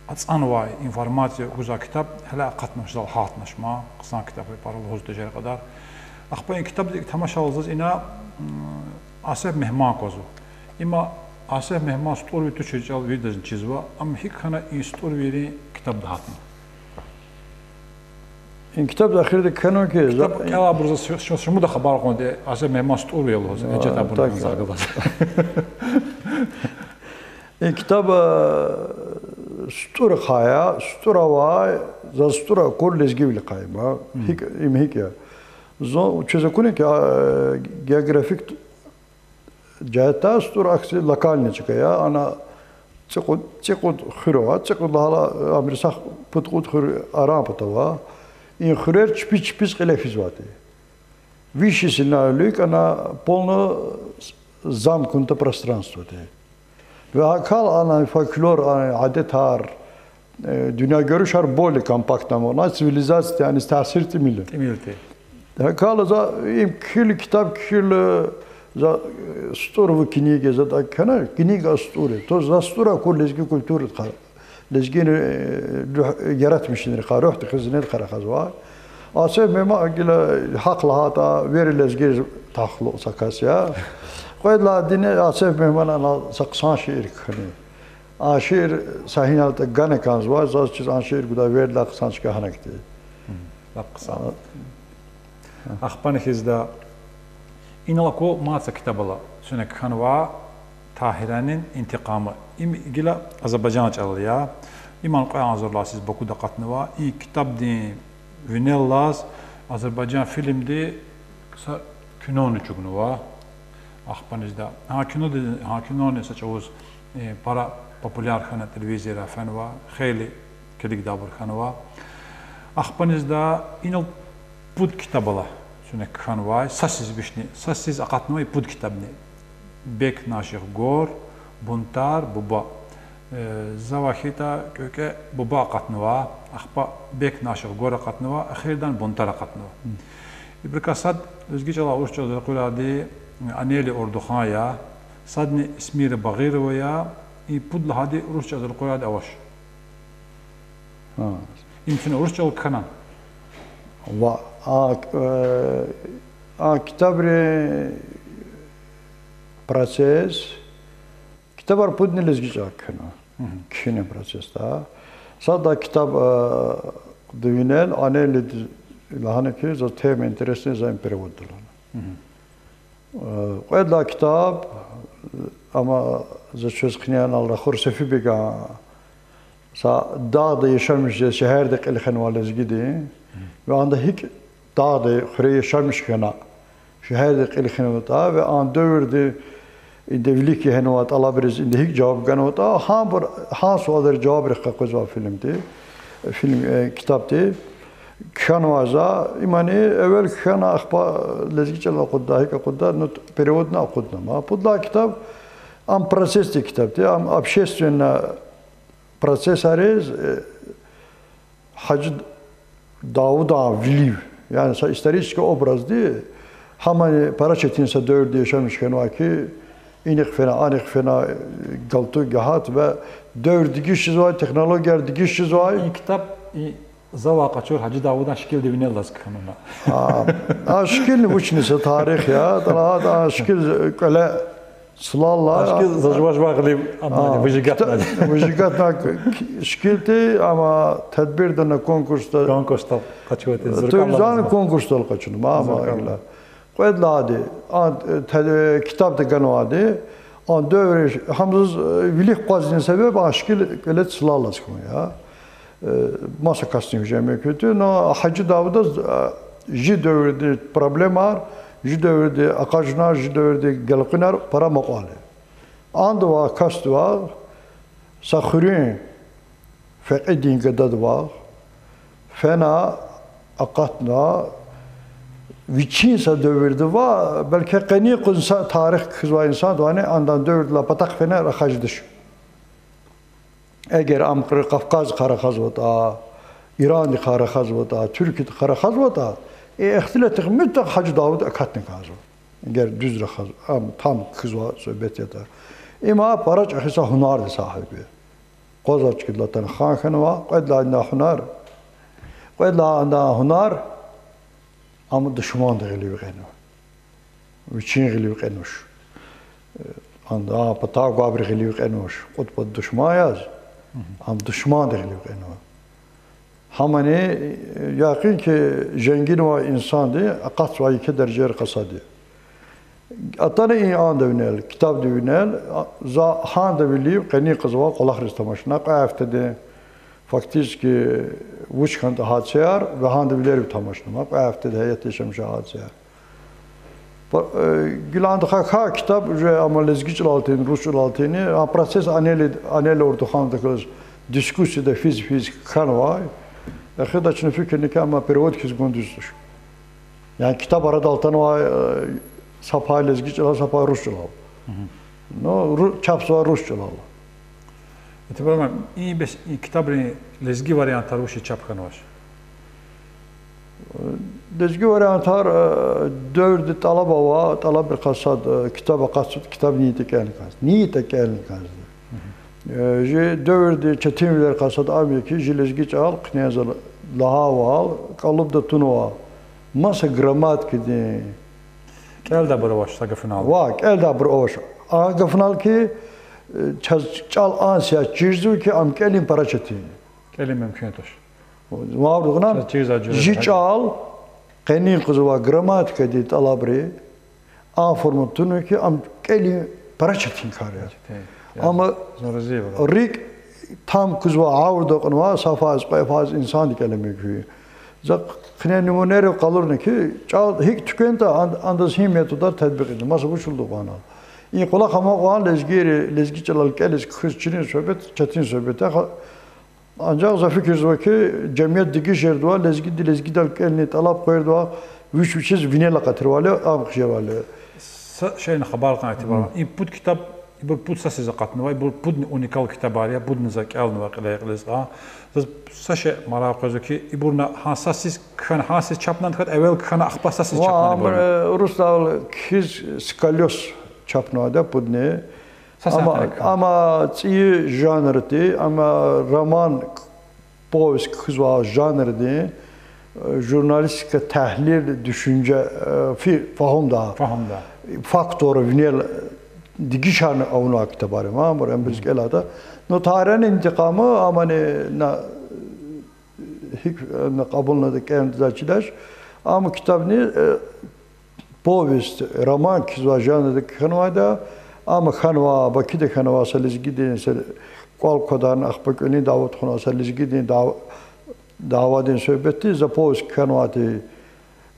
ацӀанвай информация гузвай ктаб гьеле акъатнач, зал гьалтнач ман, хъсан ктаб я пара лугьуз тежер кьадар. Ахпа и ктабдик тамашайла заз ина, м, Асеф Мегьман аквазва. Има Асеф Мегьман СтӀурви тушир чӀал виридазни чизва, ам гьикӀ хьана и СтӀурвийрин ктабда гьатна? И ктаб эхирда кхьенва ки, за- Ктаб кӀелайбур заз ш-, ш-, шумуда хабар кьурди, Асеф Мегьман СтӀурви я лугьуз, А, эжетайбурни так. Заз гала. И ктаб, э, СтӀур хъая, СтӀур авай, заз СтӀур акур лезгивилихъай има. Мгм. ГьикӀ, им гьикӀ я. Зун, чиз акуна ки, а, географик жигьетдай СтӀур ахьтин локальный чка я, ана цӀикьуд, цӀикьуд хуьр ава, цӀикьуд лагьайла, абуру сагъ пуд-кьуд хуьр аран патав ава. И хуьрер чпи чпиз кьиле физвайди. Виш йисуз ана полный замкнутое пространство тир. Ва гьакӀ хьайила ана фольклор, ана адетар, э, дуьньягуьруьшар более компактно, амма цивилизациядин аниз таъсир тӀимил я. ТӀимил тир. ГьакӀ хьайила за им кхьейила, ктаб кхьейила, за, э, СтӀур ва книги, за так хьана, Книга о Стуре. То за СтӀур акур лезги культурадихъай, лезги, э, руьгь-, яратмишунрихъай, руьгьдихъай, зинедихъай рахазва. Асеф Мегьман гила гьахъ лагьайтӀа, вири лезгийриз талукь са кас я. Кьвед лагьайди ина, Асеф Мегьманан ана са хъсан шиир кхьена. А шиир са гьиналтӀа гана кӀанзава, заз чиз а шиир гудай виридалай хъсан чка гьана хьтин. Лап хъсан. Ахпани хьизда, инал аку мад са ктаб ала, цуьна кхьенва Тагьиранин интикъамы. Им гила азербайжан чӀалал я. Иман кьве агъзур лагьай йисуз Бакуда акъатнава. И ктабдин винел алаз Азербайжан фильмди са кинони чӀугунва. Ахпанизда гьа киноди, гьа кинони са чӀавуз, э, пара популяр хьана, телевизорра фенва, хейлин килигдайбур хьанва. Ахпанизда инал пуд ктаб ала цуьна кхьенвай, са йисуз вишни, са йисуз акъатнавай пуд ктабни. Бек наших гор, Бунтар, Буба. Э, завай хьайитӀа, кӀвекӀве Буба акъатнава, ахпа Бек наших гор акъатнава, эхирдай Бунтар акъатнава. Ибурукай сад лезги чӀалай, урус чӀалай элкъуьрайди Анели Ордухан я, садни Эсмира Багъирова я, и пуд лагьайди урус чӀалай элкъуьрайди авач. Им чна урус чӀалал кхьенани? Ва, а, э, а ктабрин процесс, ктабар пудни лезги чӀалал кхьенва. Кхьинин процессда. Сад лагьай ктаб, э, дувинел, Анелиди лагьана ки, за тема интересная, за им переводда лагьана. Э, кьвед лагьай ктаб, амма за чвез хъиниянал рахур Сефибеган са дагъда яшамиш жез, шегьерда кьил хвенвай лезгидин, ва анда гьикӀ дагъда хуьре яшамиш хьана, шегьерда кьил хвенватӀа, ва а девирда ида вилик ягьанвай тӀалабриз ида гьикӀ жаваб ганватӀа, гьабур, гьа суалриз жавабрихъ къекъвезвай фильмди, фильм, э, ктабди кхьенвай за, имани эвел кхьена, ахпа лезги чӀалал акъудда, гьикӀ акъудда, ну, переводни акъудна. Ма пуд лагьай ктаб, ам процессдин ктаб тир, ам общественный процессариз, э, Гьажи Давудан вилив, яни са исторический образди, гьамани пара четин са девирда яшамиш хьанвай хьи, инихъ фена, анихъ фена, галтуй гагьат ва девир дегиш жезвай, технологияр дегиш жезвай. И ктаб, и завай къачур Гьажи Давудан шикилди винел алаз кхьенва. А, а шикилни вучни са тарих я, тӀа а шикил кӀвале цлалла. А шикил за жува-жуван гъилив, амма, выжигатна. Выжигатна шикилди, амма тедбирдани конкурсда. Конкурсдал къачуна, зуркъанлаз. Зан конкурсдал къачуна, ма, ма, зуркъанлаз. Кьвед лагьайди, а, те-, ктабда ганвайди, а девирда гьамзаз вилик къвазвай себеб а шикил кӀвале цлаллаз хьун я. Маса касни вижемиш хьуй, но Гьажи Давудаз жи девирдин проблемаяр, жи девирдин акъажунар, жи девирдин гелкъуьнар пара мукьвал я. Андавай касдивай, са хуьруьн фекьидин гададивай фена, акъатна, вичин са девирдивай, белки къенин къуз са тарих кхьизвай инсандивайни андан девирдилай патахъ фена рахаз жедач. Эгер ам Кавказдихъай рахазватӀа, Ирандихъай рахазватӀа, Туьркиядихъай рахазватӀа, и ихтилатдихъ муьтӀахъ Гьажи Давуд акатна кӀанзава. Эгер дуьз рахаз, ам там кхьизвай суьгьбет ятӀа. Има пара чӀехи са гьунардин сагьиб я. Къвазар чкӀидалай атана хан хьанва, кьвед лагьайди гьунар, кьвед лагьайди гьунар, ам душмандин гъилив кьенва. Вичин гъилив кьенвач. Анда патав гвайбурун гъилив кьенвач. Кьуд-пуд душман яз, ам душмандин гъилив кьенва. Гьамани, якъин хьи, женгинвай инсанди акъатзавай еке дережайрикай сад я. Атана и анда винел, ктабда винел, за гьанда вилив къенин къуз вал кӀвалахриз тамашна, кьве гьафтедин, фактически, вуч хьанатӀа гьадисаяр, ва гьанда вилерив тамашна, ма кьве гьафтеда гьаятда яшамиш гьадисаяр. Гила андахъай хьайи ктаб уже ам лезги чӀалал тин, рус чӀалал тин, а процесс анал, анал урдухъандаказ дискуссияда физ-физ хьанвай. Эхирда чна фикирна хьи, ам перевод хьиз гун дуьз туш. Яни ктаб арадал атанвай, са пай лезги чӀалал, са пай рус чӀалал. Ну, ру-, чапзавай рус чӀалал. Итибар Муаллим, и бес и ктабрин лезги вариантар вуч я чап хьанвач? Лезги вариантар, девирда тӀалаб ава, тӀалабрикай сад, ктаб акъатзава, ктаб ни ятӀа кӀелна кӀанзава, ни ятӀа кӀелна кӀанзава. Жи девирдин четинвилерикай сад ам я хьи, жи лезги чӀал хънен за лагьайвал, кӀалубда тунва маса грамматикадин. КӀелдайбур авач, са гафунал. Ва кӀелдайбур авач. А гафунал хьи, чаз чӀал анси я чирзава хьи, ам кӀелун пара четин я. КӀелун мумкин туш. Вавргъна, жи чӀал къенин къуз авай грамматикадин тӀалабри а формада тунва хьи, ам кӀелун пара четин кар я. Амма рикӀ там кузвай, гъавурда акьунвай са фаз, кьве фаз инсанди кӀела мумкин я. За хънен нумунайрив къалурна хьи, чӀал гьикӀ туькӀуьрнатӀа, ан-, андаз гьи методар тетбикьна, маса вуч лугьуда кьван. И кьулухъ амукьун лезгийри, лезги чӀалал кӀелиз, кхьиз чирун суьгьбет, четин суьгьбет я. Анжах за фикирзава хьи, жемият дегишарзава, лезгиди лезгидал кӀелни тӀалаб къверзава, вич-вичиз винел акъатирвал я, ам хъжевал я. Са шейни хабар кьан, Итибар Муаллим. И пуд ктаб, ибур пуд сесиз акъатнава, ибур пудни уникал ктабар я, пудни за кӀелнава кьиле-кьилиз. А, заз са шей марагъ къвезва хьи, ибурни гьа сесиз кхьена, гьа сесиз чапнани тахьайтӀа, эвел кхьена, ахпа са сесиз чапнани ибур? Ам, э, русдал кхьиз сколёс чапнавайди я пудни. Са сятна кхьена. Амма цӀийи жанрди, амма роман, повесть кхьизвай жанрдин, э, журналистика, тагьлил, дуьшуьнже, э, фи-, фагьумда. Фагьумда. Фактар винел дегишарна авунвай ктабар я, ма, абур эмбуриз кӀелайтӀа. Ну, тарихдин интикъамы, амани на, гьикӀ, э, на кьабулнатӀа кӀелнатӀа заз чидач. Ам ктабни, э, повесть, роман кхьизвай жанрда кхьенвайди я, ам хьанва, Бакуда хьанва са лезгидин, са кӀвал квадарна, ахпа кӀвалин дяве тухвана, са лезгидин дав-, дяведин суьгьбетди, за повесть кхьенвайди,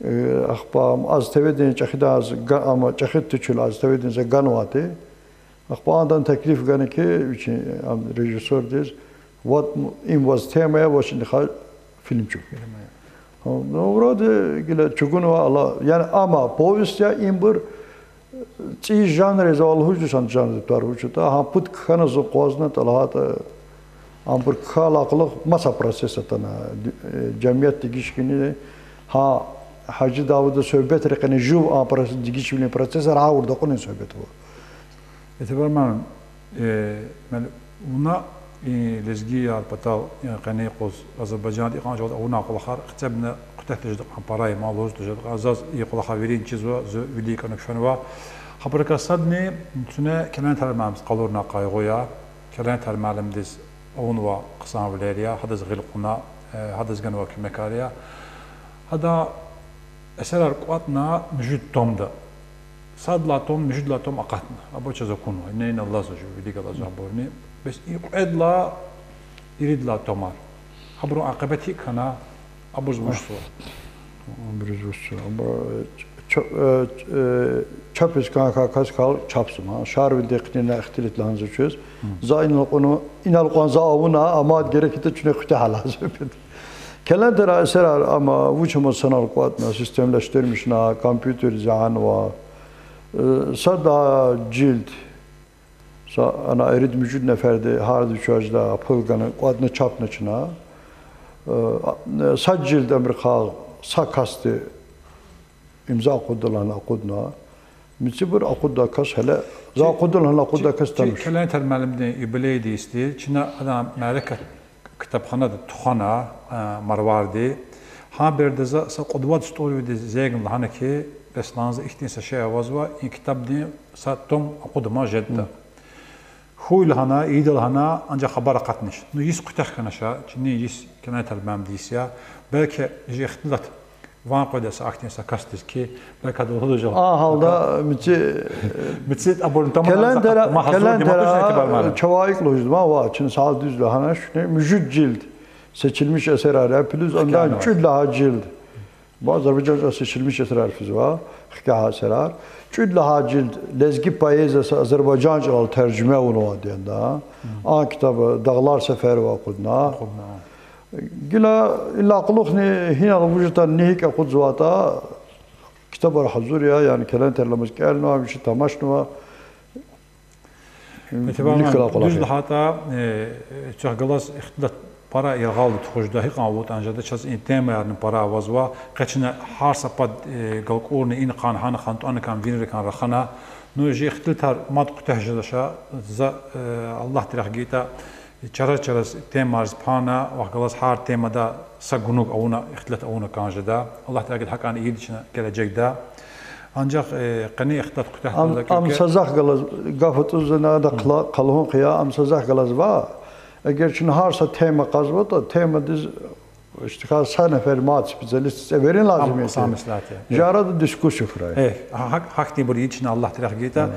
э, ахпа АЗТВ-дин чӀехиди, ам чӀехиди тушир АЗТВ-дин, за ганвайди. Ахпа адан теклиф гана хьи вичин, ам, режиссёрдиз, вот им ваз тема я, ваз иниз фильм чӀугу. Ну, вроде гила чӀугунва ала, яни ам повесть я, ибур цӀийи жанр я, за лугьуз жеда, жанрдин тӀвар вуч ятӀа, гьа пуд кхьена зун акъвазна, тӀа лагьайтӀа, Абур кхьидайла кьулухъ маса процесс атана, э, жемият дегиш хьуни, гьа, Гьажи Давуда суьгьбетра къене жув а про-, дегишвилин процессар гъавурда кьунин суьгьбет ава. Этибар ман, э, мел-, вуна, э, лезгияр патал, э, къене къуз Азербайжанда икьван жуьре авунвай кӀвалахар хцебна куьтягь тежедакьан пара я, ман лугьуз тежедакьан, заз и кӀвалахар вири чизва, зун вилик кӀаник фенва. Гьабурукай садни цуьне Келентер муаллимдиз къалурна къайгъу я. Келентер муаллимдиз авунвай хъсанвилер я, гьадаз гъил кьуна, э, гьадаз ганвай куьмекар я. Гьадан эсерар кӀватӀна муьжуьд томда. Сад лагьай том, муьжуьд лагьай том акъатна. Абур чаз акунва. Ина, ина алазва жув, вилик алазва абурни. Бес и кьвед лагьай, ирид лагьай томар. Гьабурун акъубат гьикӀ хьана, абуруз вучзава? Абуруз вучзава? Абур, э, ч-, э, ч-, э, чапиз кӀан хьайи кас хьайила чапзава. Шарвилидин хънина ихтилат лагьанзава чаз. За инал кьуна, инал кьван за авуна, амма герек ятӀа чуьне куьтягь алазва. Келентердин эсерар амма вуч амаз санал кӀватӀна, системлешдирмишна, компьютердиз янава. Э, сад лагьай жилд, са, ана ирид-муьжуьд неферди гьарда вич важда пул гана кӀватӀна чапна чна. Э, а, сад жилд абурухъ са касди имза акъудда лагьана акъудна. Мицибур акъуддай кас гьеле, за акъудда лагьана акъуддай кас таниш. Келентер муаллимдин юбилейдиз тир, чна адан мярекат ктабханада тухвана, э, Марварди. Гьа береда за са кьуд-вад стӀурвиди зегна лагьана хьи, Беслан, за ихьтин са шей авазва, и ктабдин са том акъудамаз жеда. Хьуй лагьана, ийида лагьана, анжах хабар акъатнач. Ну, йис куьтягь хьанач, чини йис, Келентер муаллимдин йис я. Белки жи ихтилат ван къведа са ахьтин са касдиз хьи, белки ада лугьуда жал. А гьалда мици, мици абурун тамадиз Келентера, акъатма гьазур диматуш Келентера, этибар ман. Чавай икӀ лугьузма, ва, чна сал дуьз лагьанач, муьжуьд жилд сечилмиш эсерар я, плюс андан кӀуьд лагьай жилд. Ва Азербайжан чӀал сечилмиш эсерар физва, хкягъа эсерар. КӀуьд лагьай жилд лезги поэзия са азербайжан чӀалал тержуме авунвайди я. А ктаб Дагълар сеферда акъудна. Акъудна. Гила иллаки кьулухъни гьинал вуж ятӀани, гьикӀ акъудзаватӀа, ктабар гьазур я, яни Келентерламаз кӀелнава, вичи тамашнава. Этибар ман, дуьз лагьайтӀа, э, чахъ галаз ихтилат пара яргъалди тухуз жеда, гьикьван вутӀан жеда, чаз и темаярни пара авазва, къе чна гьар са пад, э, галкӀурна ина кьван, гьана кьван, тӀвана кьван, винрикай рахана. Ну, жи ихтилатар мад куьтягь жедач, за, э, Аллагьди рехъ гайитӀа, чара-чараз темайриз пана, вахъ галаз гьар темада са гунуг авуна, ихтилат авуна кӀан жеда. Аллагьди рехъ гайитӀа, гьакӀни ийида чна гележегда. Анжах, э, къенин ихтилат куьтягь тунда куьн. Ам са захъ галаз гаф атӀузва, ада хъла-, къалгьун хъия, ам са захъ галаз ва, эгер чна гьар са тема кьазватӀа, темадиз, иштиха, са нефер мад специалист эверун лазим я. Жи арада дискуссия хьурай. Э, гьа-, гьахьтинбур ийида чна, Аллагьди рехъ гайитӀа.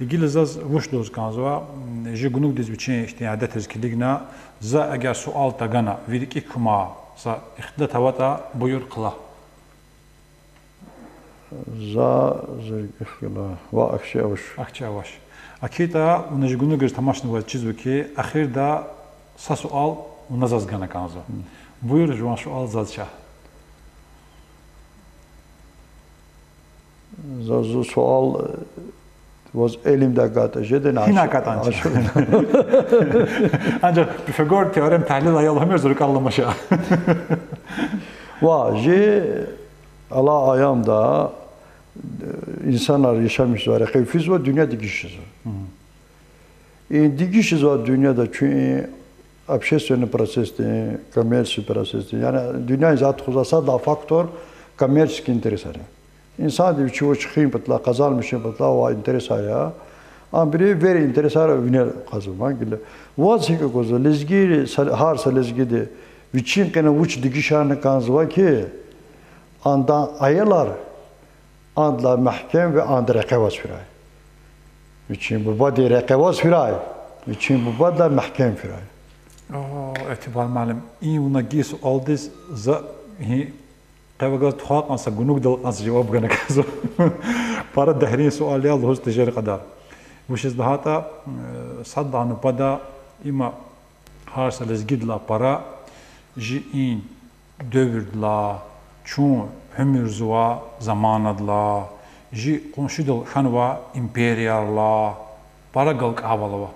Гила заз вуч лугьуз кӀанзава, м, жи гунугдиз вичин ихьтин адетриз килигна, за эгер суал тагана, ви рикӀик кума, са ихтилат аватӀа, буюр, хъла. За, зи рикӀик хъла. Ва ахчи авач. Ахчи авач. АкӀ ятӀа, вуна жи гунугриз тамашнавайди чизва хьи, эхирда са суал вуна заз гана кӀанзава. Буюр, жуван суал заз ча. Заз зи суал, э, ваз илимдай гатӀа жедани? Гьинай гатӀани. Анжах Пифагор теорем тагьлил ая лугьумир, зи рикӀел аламаша. Ва жи алай аямда, э, инсанар яшамиш жезвай рекье физва, дуьнья дегиш жезва. И дегиш жезвай дуьньяда чун общественный процессдин, коммерческий процессдин, яни дуьнья ийизвай тухузвай сад лагьай фактор коммерческий интересар я. Инсанди вичи вуч хуьн патал, къазанмишун патал авай интересар я. Ам вири вири интересар винел кьазва, ма гила. Ваз гьикӀ аквазва, лезгийри са, гьар са лезгиди вичин къене вуч дегишарна кӀанзава хьи, адан аялар андалай мягькем ва анда рекье аваз фирай. Вичин бубадин рекье аваз фирай. Вичин бубадилай мягькем фирай. О, Этибар муаллим, и вуна гайи суалдиз за гьи къе вагаз тухвай кьван са гунугдал кьван са жаваб гана кӀанзава. Пара дерин суал я лугьуз тежер кьадар. Вучиз лагьайтӀа, э, сад лагьай нубада има гьар са лезгидилай пара жи и девирдилай, чун уьмуьрзавай заманадилай, жи къуншидал хьанвай империярилай пара галкӀайвал ава.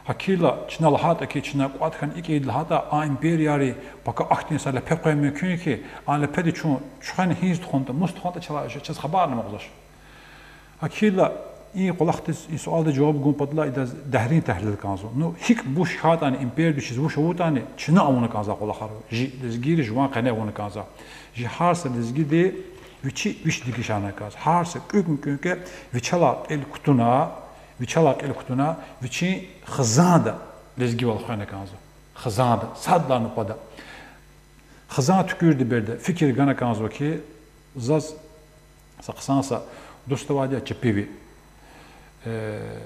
Гьакила чна лагьайтӀа хьи, чна кӀватӀ хьана икӀ ийида лагьайтӀа, а империяри пака ахьтин са лепе къвен мумкин хьи, а лепеди чун чуьхвена гьиниз тухванатӀа, мус тухванатӀа чалай жеч, чаз хабарни амукьзавач. Гьакила и кӀвалахдиз, и суалдиз жаваб гун патал идаз дерин тагьлил кӀанзава. Ну, гьикӀ буш хьайитӀани, империядиз чиз вуч авуртӀани, чна авуна кӀанзавай кӀвалахар, жи лезгийри жуван къене авуна кӀанзава. Жи гьар са лезгиди вичи вич дегишарна кӀанзава. Гьар са кӀуьнкӀ-кӀуьнкӀве вичелай кьил кутуна, вичелай кьил кутуна, вичин хизанда лезгивал хвена кӀанзава. Хизанда, сад лагьай нубатда. Хизан туькӀуьрди береда фикир гана кӀанзава хьи, заз са хъсан са дуст авайди я Чепиви, э,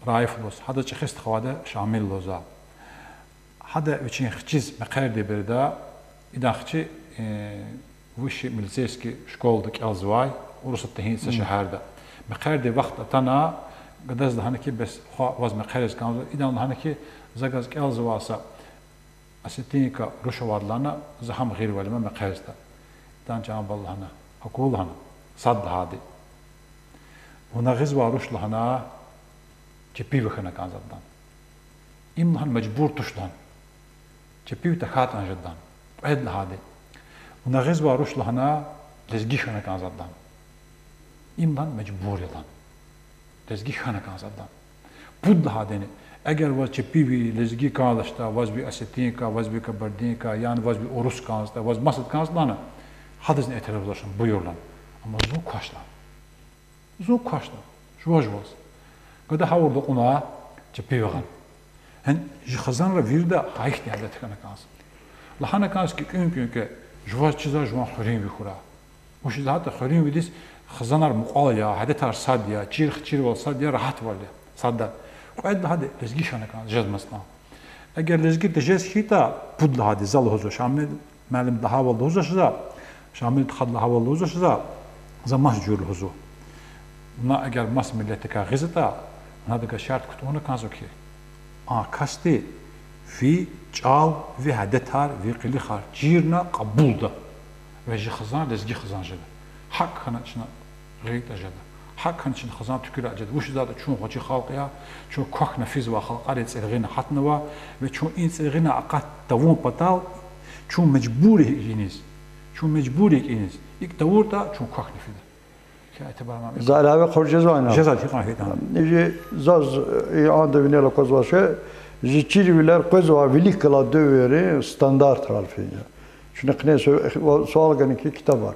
Раиф лугьуз, гьада чӀехи стха авайди я Шамил лугьузва. Гьада вичин хциз мехъерди береда, идан хци, э, высший милицейский школада кӀелзавай, Урусатдин са шегьерда. Мехъердин вахт атана, гадаз лагьана хьи, бес хва ваз мехъериз кӀанзава, идан лагьана хьи, за газ кӀелзавай са осетинка руш авайди я лагьана, за гьам гъирвал ийима мехъеризда. Идан чан бала лагьана, акур лагьана, сад лагьайди. Вуна гъизвай руш лагьана, Чепиви хьана кӀанзавайди я лагьана. Им лагьана мажбур туш лагьана. Чепиви тахьайтӀани жеда лагьана. Кьвед лагьайди. Вуна гъизвай руш лагьана, лезги хьана кӀанзавайди я лагьана. Им лагьана мажбур я лагьана. Лезги хьана кӀанзавайди я лагьана. Пуд лагьайдини, эгер ваз Чепиви лезги кӀанзавачтӀа, ваз ви осетинка, ваз ви кабардинка, яни ваз ви урус кӀанзаватӀа, ваз масад кӀанзаватӀа лагьана, гьадазни эътираззавач лагьана, буюр лагьана. Амма зун квач лагьана. Зун квач лагьана, жува-жуваз. Гада гъавурда кьуна, Чепиви гъана. Гьа жи хизанра вирида гьа ихьтин адет хьана кӀанзава. Лагьана кӀанзава хьи, кӀуьн-кӀуьнкӀве жуваз чизва жуван хуьруьнви хьурай. Вучиз лагьайтӀа хуьруьнвидиз хизанар мукьвал я, адетар сад я, чирхчирвал сад я, рагьатвал я, сад я. Кьвед лагьайди лезги хьана кӀанзава, жезмаз кӀан. Эгер лезги тежез хьайитӀа, пуд лагьайди, за лугьузва, Шамил муаллимди лагьайвал лугьузвач за, Шамилди хада лагьайвал лугьузвач за, за маса жуьре лугьузва. Вуна эгер маса миллетдикай гъизватӀа, вуна адакай шартӀ кутуна кӀанзава хьи, а касди ви чӀал, ви адетар, ви къилихар чирна кьабулда. Ва жи хизан лезги хизан жеда. ГьакӀ хьана чна гъайитӀа жеда. ГьакӀ хьана чна хизан туькӀуьрайтӀа жеда. Вучиз лагьайтӀа чун гъвечӀи халкь я, чун квахьна физвай халкьарин цӀиргъина гьатнава, ва чун и цӀиргъина акъат тавун патал чун мажбур я икӀ ийиз. Чун мажбур я икӀ ийиз. ИкӀ тавуртӀа, чун квахьна фида. Хьи, Этибар муаллим, за илава хъувур жезвани? Жезва, гьикьван, гьикьван. Жи заз и анда винел аквазвай шей, жи чирвилер къвезвай вилик галай девирдин стандартрал фин я. Чна къенин суал гана хьи, китабар.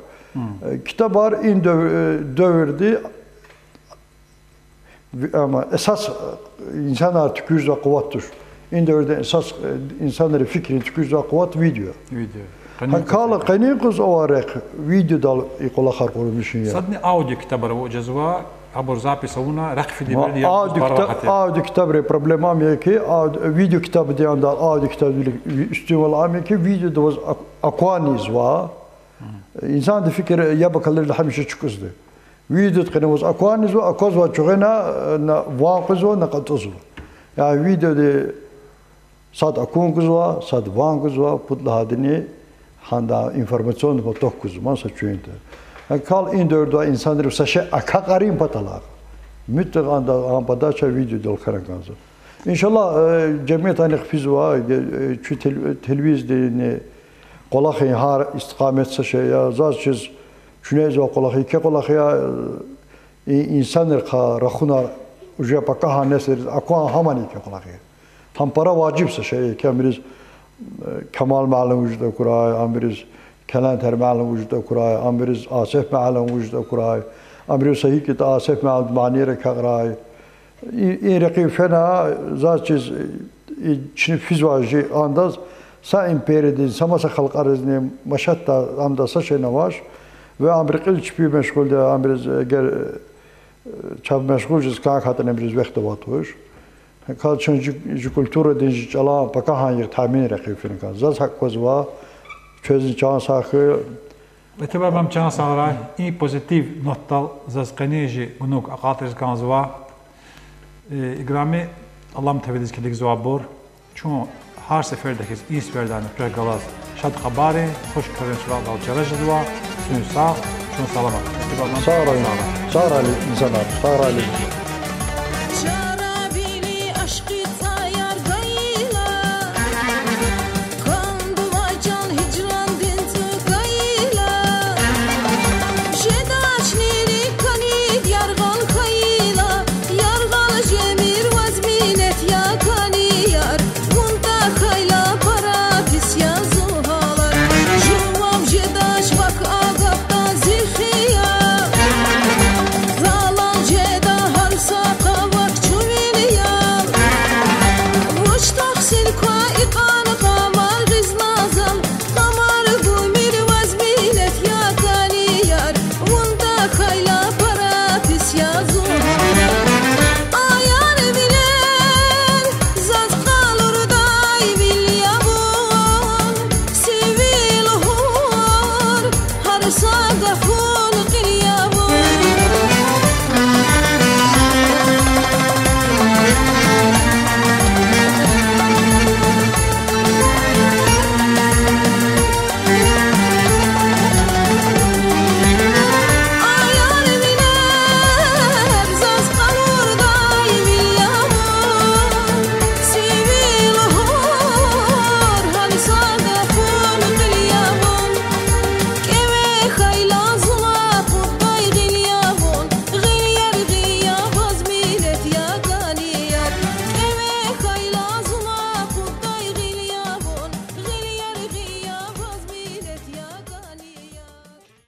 Э, китабар и дев-, э, девирдин, ви-, ама, эсас, э, инсанар туькӀуьрзавай къуват туш. И девирдин эсас, э, инсанрин фикирни туькӀуьрзавай къуват видео. Видео. Гьакала къенин къуз авай рехъ видеодал и кӀвалахар къурмишин я. Садни аудио китабар авур жезва, абур запись авуна, рехъ фидайбур я, аудио китабрин проблема ам я хьи, ауди-, видео китабдин андал аудио китабдин ви-, уьстунвал ам я хьи, видеода ваз ак-, акварни ийизва. Инсандин фикир яб акалайла гьамиша чукӀузва. Видеодин къене ваз акварни ийизва, аквазвай чуьгъена, э, на ван къвезва, на кьатӀузва. Яни видеоди сад акун гузва, сад ван гузва, пуд лагьайдини гьада информационный поток гузва ман са чуьнта. Гьакала и девирда инсанрив са шей акакьарин патал, муьтӀуьгъ анда, ам подача видеодал хьана кӀанзава. Иншаллагь, э, жемиятдин хъфизва, э, чун тел-, телевизордини кӀвалахин гьар истикъамет са шей я, заз чиз чуьнезвай кӀвалах, еке кӀвалах я, э, и инсанрихъ рахунар уже пакагьан несилриз акван гьамани еке кӀвалах я. Гьам пара важиб са шей я хьи, амбуруз, э, Камал муаллим вуж ятӀа акурай, амбуруз Календер муаллим вуж ятӀа акурай, амбуруз Асеф муаллим вуж ятӀа акурай, амбуруз са гьикӀ ятӀа Асеф муаллимдин манияр акьурай. И, и рекьин фена, заз чиз, и чна физвай жи андаз, са империядин, са маса халкьаризни машатда андаз са шейни авач, ва амбуру кьил чпи машгъул я, амбуруз эгер, э, чав машгъул жез кӀан хьайитӀани, амбуруз вехт авай туш. Гьакала чун жи, жи культурадин, жи чӀалан пакагьан йигъ тамин рекьин фин кӀан. Заз гьакӀ аквазва, квезни чан сагъ хьуй. Этибар муаллим, чан сагърай, и позитив нотдал заз къенин жи гунуг акьалтӀариз кӀанзава. Э, играми Алам ТВ-диз килигзавайбур, чун гьар сеферда хьиз и сефердани квехъ галаз шад хабаррин, хуш крарин сурахдал чара жезва. Чун сагъ, чун саламат. Этибар муаллим, сагърай, сагърай. Сагърай, инсанар, сагърай.